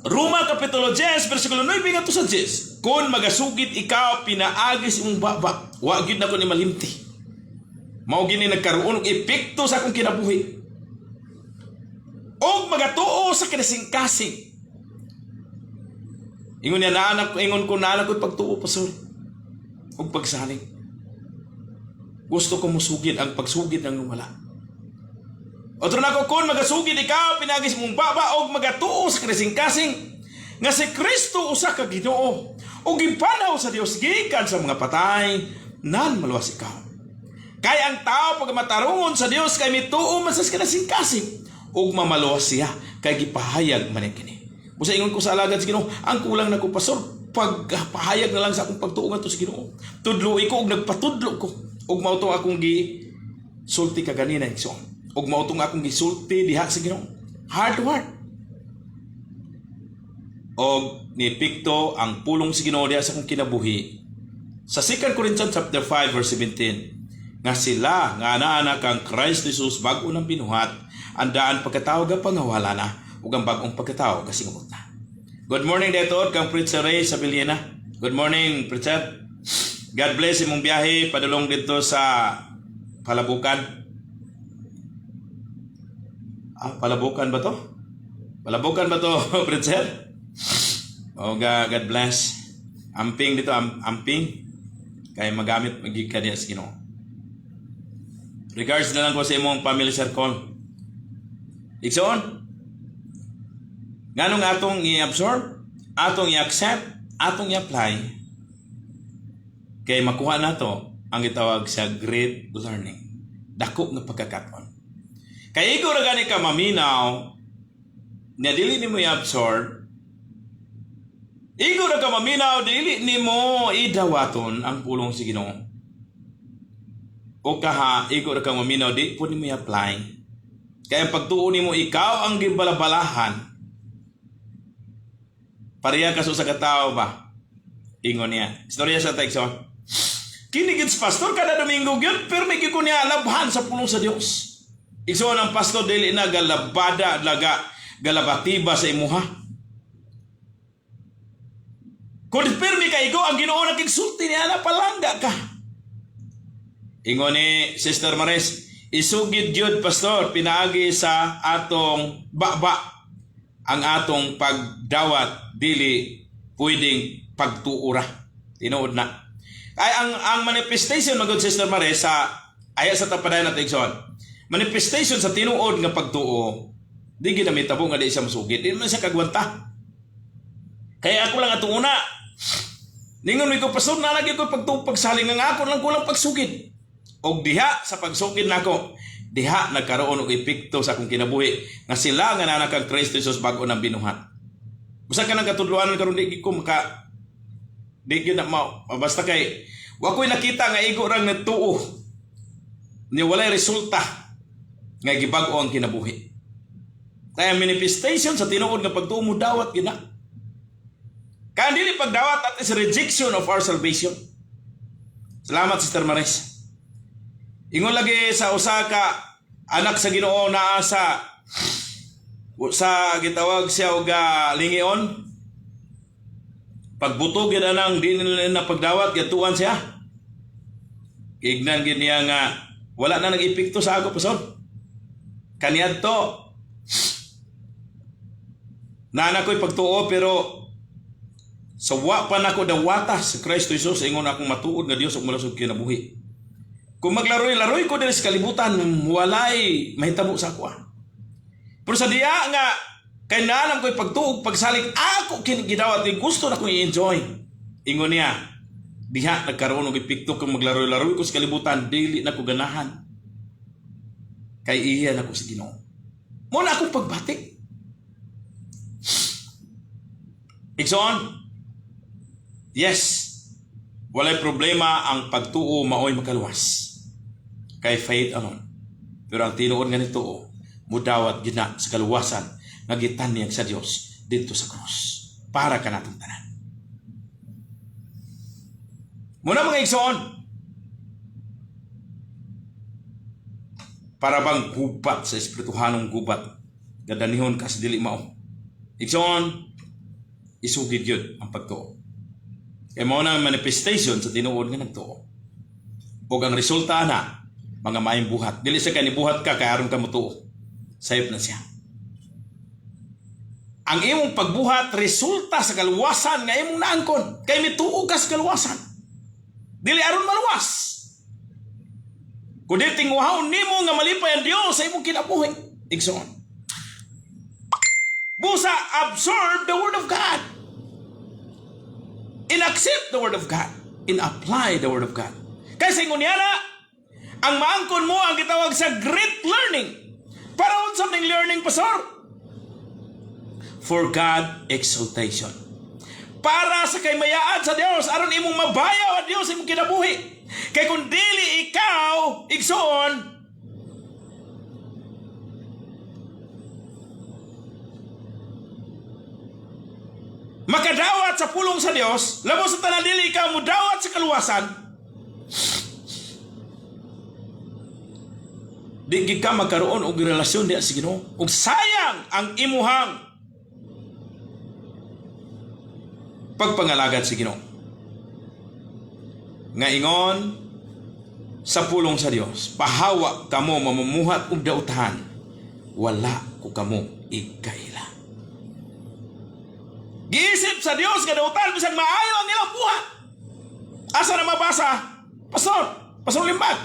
Roma Kapitulo 10, versikulo 9 ngadto sa 10. Kung magasugid ikaw pinaagi sa imong baba, wa gyud nako ni malimti. Mao gini nagkaroon og epekto sa akong kinabuhi. Og magatuo sa kinasing-kasing. Ingon niya, naanak, ingon ko, naanak ko pagtuo, pastor. Og pagsalig. Gusto ko musugid ang pagsugid ng wala. Otro na ko, kung magasugid ikaw, pinaagi sa imong baba, og magatuo sa kasing-kasing, nga si Kristo usa ka Ginoo, ug gibanhaw sa Dios gikan sa mga patay, nan maluwas ikaw. Kay ang tao pag matarungon sa Dios kay mituo man sa kasing-kasing, ug mamaluwas siya kay gipahayag man kini. Busa ingon ko sa alagad sa Ginoo, ang kulang nako, pastor, pagpahayag na lang sa akong pagtuo ngadto sa Ginoo. Tudloi ko ug nagpatudlo ko ug mao tong akong gi sulti kaganina, igsoon. Ug mao tong akong gisulti diha sa Ginoo. Heart to heart. Og niepekto ang pulong sa Ginoo diha sa akong kinabuhi. Sa 2 Corinthians chapter 5 verse 17, nga sila nga ana kang Christ Jesus bag-o nang binuhat, ang daan pagkatao ga pangawala na ug ang bag-ong pagkatao kasingabot na. Good morning dito kang Preacher Ray sa Villena. Good morning, Preacher. God bless imong biyahe padulong dito sa Palabukan. Ah, Palabukan ba to? Palabukan ba to, Preacher? Oh, God, God bless. Amping dito, amping. Kay magamit magig ka diya sa Ginoo. Regards na lang ko sa imong family circle. Igsoon, nganong atong i-absorb, atong i-accept, atong i-apply, kay makuha nato ang gitawag sa great learning. Dako nga pagkakaton. Kay igo ra gani ka maminaw, na dili nimo i-absorb, igo ra ka maminaw, dili nimo idawaton ang pulong sa Ginoo. O kaha, igo ra ka maminaw, di po nimo i-apply. Kaya ang pagtuo nimo, ikaw ang gibalabalahan. Pareha ka sa usa ka tawo ba? Ingon niya. Istorya sa teksto. Kini gid pastor kada Domingo gyud pero may ko niya labhan sa pulong sa Dios. Igsoon ang pastor dili na galabada laga galabatiba sa imuha. Kung pirmi ka igo ang Ginoo nakigsulti niya na palangga ka. Ingon ni Sister Maris, isugid gyud pastor pinaagi sa atong baba ang atong pagdawat dili pwedeng pagtuura. Tinuod na. Ay ang manifestation magud Sister Maris sa aya sa tapadayon natin igsoon. Manifestation sa tinuod nga pagtuo, di gid na mitabo nga di siya masugid. Di man siya kagwanta. Kaya ako lang atong una. Ningon mi ko pastor na lagi ko pagtuo pagsaling nga ako lang kulang pagsugid. Og diha sa pagsugid nako, diha nagkaroon og epekto sa akong kinabuhi nga sila nga nanak kang Kristo Jesus bag-o nang binuhat. Busa ka nang katudloanan karon di ko maka di gyud na ma, basta kay wa ko'y nakita nga igo rang nagtuo ni walay resulta nga gibag-o ang kinabuhi. Kaya manifestation sa tinuod nga pagtuo mo dawat gyud na. Kaya dili pagdawat at is rejection of our salvation. Salamat Sister Maris. Ingon lagi sa usa ka anak sa Ginoo naa sa gitawag siya og lingion. Pagbuto gid anang di nila na pagdawat gituan siya. Gignan gid niya nga wala na nag-epekto sa ako pastor. Kaniadto Nana ko'y pagtuo pero sa wa pa nako dawata sa Kristo Jesus ingon akong matuod nga Dios ug malusog kinabuhi. Kung maglaroy-laroy ko diri sa kalibutan, walay mahitabo sa ako. Pero sa diya nga kay naalam ko'y pagtuog pagsalig ako kini gidawat ni gusto na kong i-enjoy. Ingon niya, diha nagkaroon og epekto kung maglaroy-laroy ko sa kalibutan, dili na ko ganahan. Kay iya na ko sa Ginoo. Mo na akong pagbati. Igsoon, yes, walay problema ang pagtuo maoy makaluwas. Kay faith alone. Pero ang tinuod nga nituo, mudawat gina sa kaluwasan nga gitanyag sa Dios didto sa krus para kanatong tanan. Muna mga igsoon, para bang gubat sa espirituhanong gubat, gadanihon ka sa dili mao. Igsoon, isugid yun ang pagtuo. Kaya mao na ang manifestation sa tinuod nga nagtuo. Ug ang resulta na, mga maayong buhat. Dili sa kanibuhat ka, kay aron ka motuo. Sayop na siya. Ang imong pagbuhat, resulta sa kaluwasan nga imong naangkon. Kay mituo ka sa kaluwasan. Dili aron maluwas. Kundi tinguhaon nimo nga malipay ang Dios sa imong kinabuhi. Igsoon. Busa, absorb the Word of God. And accept the Word of God. And apply the Word of God. Kaysa ingon niya na, ang maangkon mo ang gitawag sa great learning. Para unsa ning learning, pastor? For God exaltation. Para sa kaymayaan sa Dios, aron imong mabayaw ang Dios imong kinabuhi. Kay kung dili ikaw, igsoon, makadawat sa pulong sa Dios, labo sa tanan dili ikaw mudawat sa kaluwasan, di gid ka magkaroon og relasyon diha sa Ginoo. Ug sayang ang imuhang pagpangalagad sa Ginoo. Nga ingon sa pulong sa Dios, pahawa kamo mamumuhat og dautahan, wala ko kamo ikaila. Giisip sa Dios nga dautan bisag maayo ang ilang buhat. Asa na mabasa? Pastor, Pastor Limbag.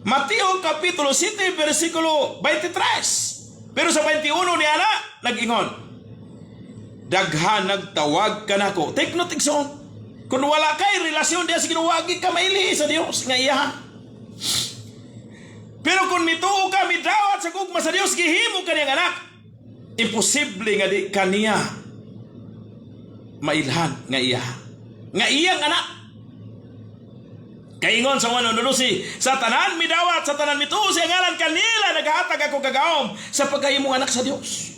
Mateo Kapitulo 7, versikulo 23. Pero sa 21 niya na, nag-ingon, "Daghan nagtawag kanako." Take note, igsoon. Kung wala kay relasyon diya sa Ginoo, wagi ka maili sa Dios nga iya. Pero kung mituo ka, midawat sa gugma sa Dios, gihimo ka niyang anak, imposible nga di kaniya mailhan nga iya. Nga iyang anak. Kaingon sa 1:12, "Sa tanan midawat, sa tanan mituo sa ngalan kanila naghatag ako kagahom sa pagkahimong anak sa Dios."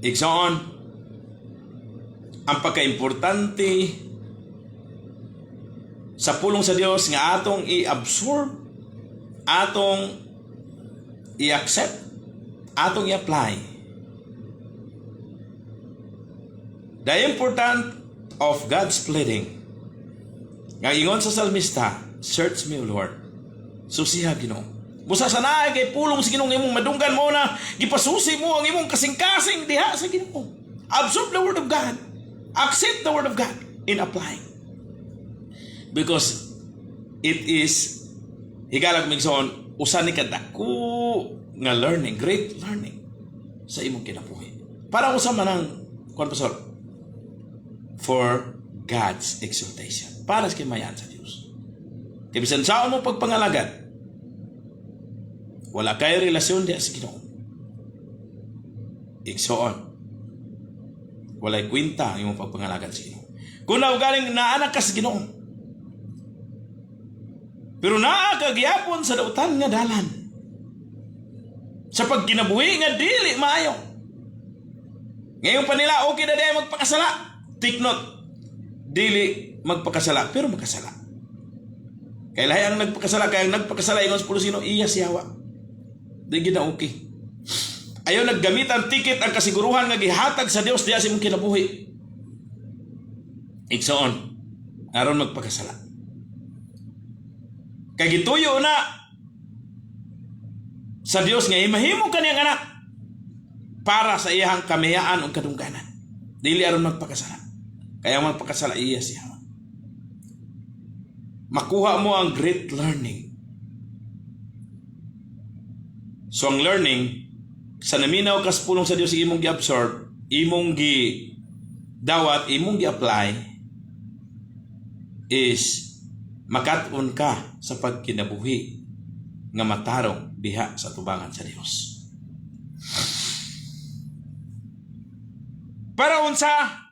Igsoon, ang pagkaimportante sa pulong sa Dios nga atong i-absorb, atong i-accept, atong i-apply. The important of God's pleading. Nga ingon sa salmista, "Search me, O Lord." Susiha, Ginoo. Busa sa naay kay pulong sa Ginoo imong madunggan mo na gipasusi mo ang imong kasing-kasing diha sa Ginoo. Absorb the word of God. Accept the word of God in applying. Because it is, higalag migsoon, usa ni kadako nga learning, great learning sa imong kinabuhi. Para usa man ang kuan, pastor, for God's exaltation. Para sa kimayan sa Dios. Kay bisan saon mo pagpangalagad, wala kay relasyon diha sa Ginoo, igsoon, walay kwenta ang imong pagpangalagad sa Ginoo. Kung naugaling naanak ka sa Ginoo, pero naa ka gihapon sa dautan nga dalan, sa pagkinabuhi nga dili maayo. Ngayon pa nila, okay na diay magpakasala. Take note, dili magpakasala, pero makasala. Kay lahi ang nagpakasala, kaya ang nagpakasala, ingon sa Pulusino, iya siyawa. Di gid na okay. Ayaw naggamit ang ticket ang kasiguruhan nga gihatag sa Dios diya sa imong kinabuhi. Igsoon, aron magpakasala. Kay gituyo na sa Dios nga imahimo kaniyang anak para sa iyang kamiyaan ug kadungganan. Dili aron magpakasala. Kaya ang magpakasala, iya siya. Makuha mo ang great learning. So ang learning, sa naminaw kas pulong sa Dios, imong gi-absorb, imong gi dawat, imong gi-apply is makat-on ka sa pagkinabuhi nga matarong diha sa tubangan sa Dios. Para unsa?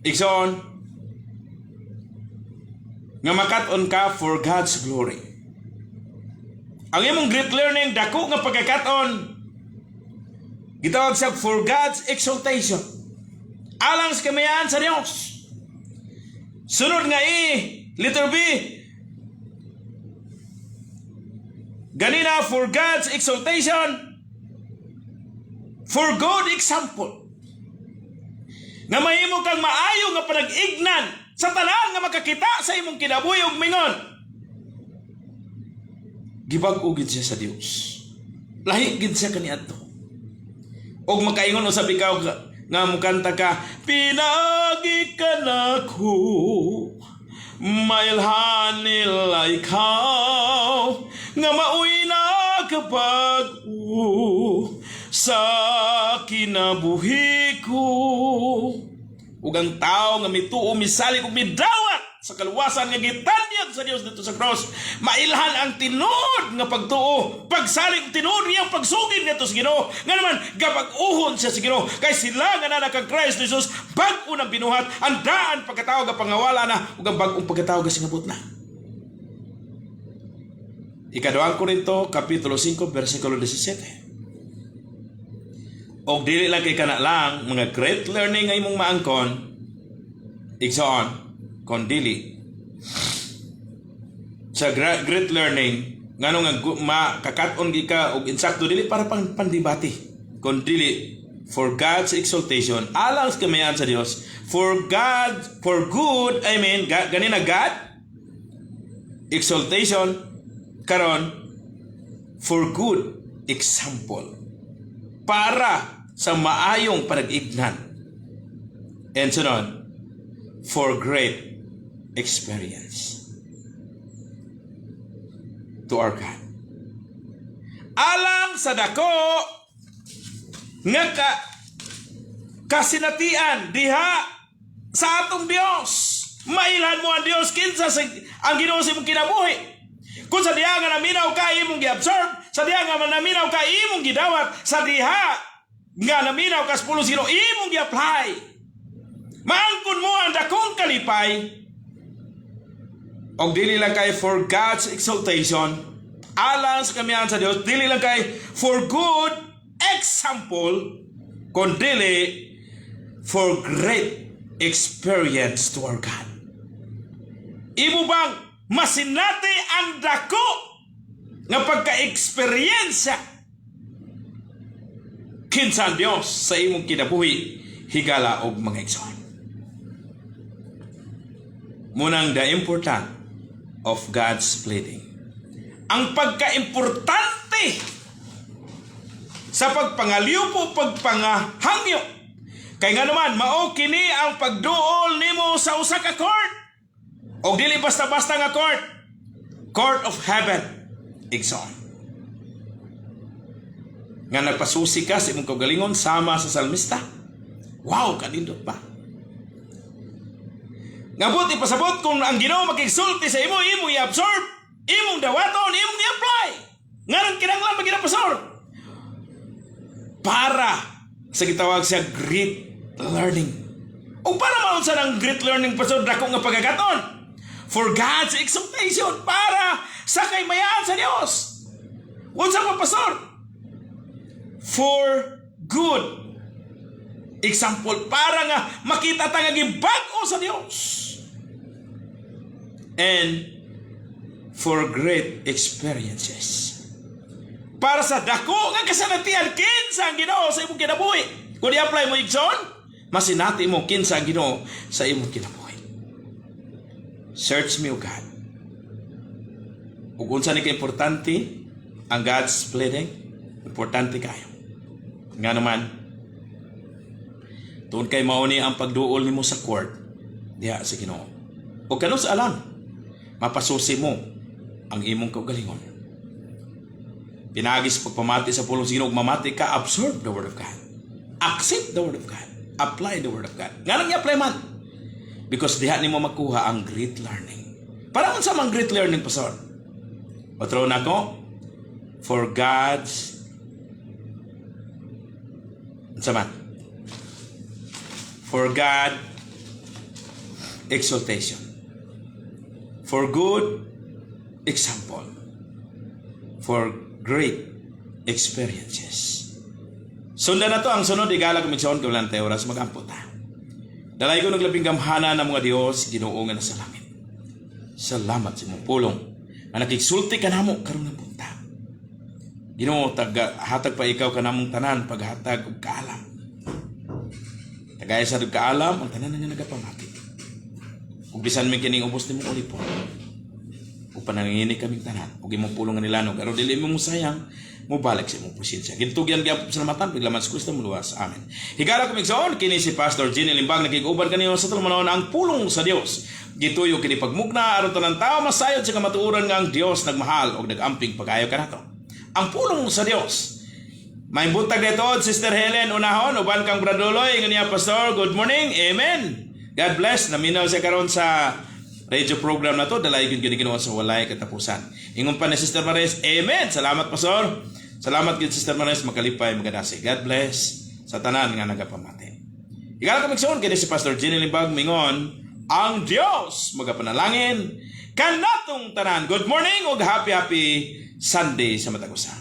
Igsoon, nga makat-on ka for God's glory. Ang imong great learning, dako nga pagkakat-on, gitawag sa for God's exaltation. Alang sa kamayaan sa Dios. Sunod nga E, letter B, ganina for God's exaltation, for good example. Nga mahimo kang maayo nga panag-ignan sa tanan nga makakita sa imong kinabuhi ug mingon, "Gibag-o gid siya sa Dios. Lahi gid siya kaniadto." Og makaingon usab ikaw nga mukanta ka, "Pinagi ka nako, mailhan nila ikaw, nga maoy nakapag-o sa kinabuhi ko." Ug ang tao nga mituo, misalig ug midawat sa kaluwasan nga gitanyag sa Dios dito sa cross, mailhan ang tinuod nga pagtuo, pagsalig, tinuod niyang pagsugid ngadto sa Ginoo. Nga naman gabag-uhon siya sa Ginoo, kay sila nga naa kang Christ Jesus bag-o nang binuhat, ang daan pagkatao ga pangawala na ug ang bag-ong pagkatao ga singabot na. Ikaduhang Korinto kapitulo 5 versikulo 17. Og dili lang kay kana lang mga great learning nga imong maangkon, igsoon, kon dili sa great learning ngano nga makakaton gi ka og insakto, dili para pang pandibati, kon dili for God's exaltation, alang sa kamayan sa Dios, for God, for good, I mean, ganina God exaltation, karon for good example, para sa maayong panag-ignan. And sunod, for great experience to our God. Alang sa dako nga kasinatian diha sa atong Dios. Mailhan mo ang Dios, kinsa sa, ang Ginoo sa imong kinabuhi. Kung sa diha nga naminaw ka, imong gi-absorb, sa diha nga naminaw ka, imong gidawat, sa diha nga naminaw ka sa pulong sa Ginoo, imong gi-apply. Maangkon mo ang dakong kalipay. Og dili lang kay for God's exaltation, alang sa kamiyan sa Dios, dili lang kay for good example, kundili for great experience to our God. Imo bang masinati ang dako nga pagka-eksperyensya kinsa ang Dios sa imong kinabuhi, higala og mga igsoon? Munang the important of God's pleading. Ang pagka-importante sa pagpangaliw po, pagpangahangyo. Kay nga naman, mao kini ang pagduol nimo sa usa ka court. Og dili basta-basta nga court. Court of heaven, igsoon. Nga nagpasusi ka sa imong kaugalingon sama sa salmista. Wow, kanindot pa. Nga buot ipasabot, kung ang Ginoo makigsulti sa imo, imong i-absorb, imong dawaton, imong i-apply. Nganong kinahanglan pa ginapasor? Para sa gitawag siya great learning. O para maun sa ng great learning, pastor, dako nga pagkagaton? For God's exaltation, para sa kaymayaan sa Dios. Unsa pa, pastor? For good example, para nga makita ta nga gibag-o sa Dios. And for great experiences. Para sa dako nga kasanatian kinsa ang Ginoo sa imong kinabuhi. Kung i-apply mo, igsoon, masinati mo kinsa ang Ginoo sa imong kinabuhi. Search me, O God. Ug unsa ni ka-importante ang God's pleading? Importante kayo. Nga naman, tuon kay mao ni ang pagduol nimo sa court diha sa Ginoo. O kanus alang, mapasusi mo ang imong kaugalingon. Pinaagi sa pagpamati sa pulong sa Ginoo, mamati ka, absorb the word of God. Accept the word of God. Apply the word of God. Nga nang i-apply man? Because diha nimo makuha ang great learning. Para unsa man great learning, pastor? Otro nako, for God's unsa man? For God exaltation. For good example. For great experiences. Sundan na to ang sunod, igala komisyon kay walang tayo oras, magampo ta. Dalay ko naglabing gamhana ng mga Dios, Ginoo nga nasa langit. Salamat sa imong pulong nga nakigsulti kanamo karon ng buntag. Ginoo, taga, hatag pa ikaw kanamong tanan paghatag og kaalam. Tagay sa kaalam ang tanan nga nagapamati. Ug bisan mi kining ubos nimong ulipon. Ug panangini kaming tanan ug imong pulong nga nilanog aron dili mo sayang mobalik sa imong presensya. Gintugyan gyapon salamatan piglaman sa Kristo muluwas. Amen. Higala ko igsoon, kini si Pastor Jenny Limbang nakig-uban kaniyo sa tulumanon ang pulong sa Dios. Gituyo kini pagmugna aron tanan tao masayod sa kamatuoran nga ang Dios nagmahal og nagamping pagayo kanato. Ang pulong sa Dios. May buntag dito, Sister Helen Unahon, uban kang Braduloy, ingon niya, "Pastor, good morning, amen. God bless." Naminaw siya karon sa radio program na to, dalay gyud gini Ginoo sa walay katapusan. Ingon pa ni Sister Maris, "Amen. Salamat, Pastor." Salamat gyud, Sister Maris, makalipay magadasi. God bless sa tanan nga nagapamati. Higala ka magsuon, kini si Pastor Jenny Limbag mingon, ang Dios magapanalangin kanatong tanan. Good morning ug happy happy Sunday sa matag usa.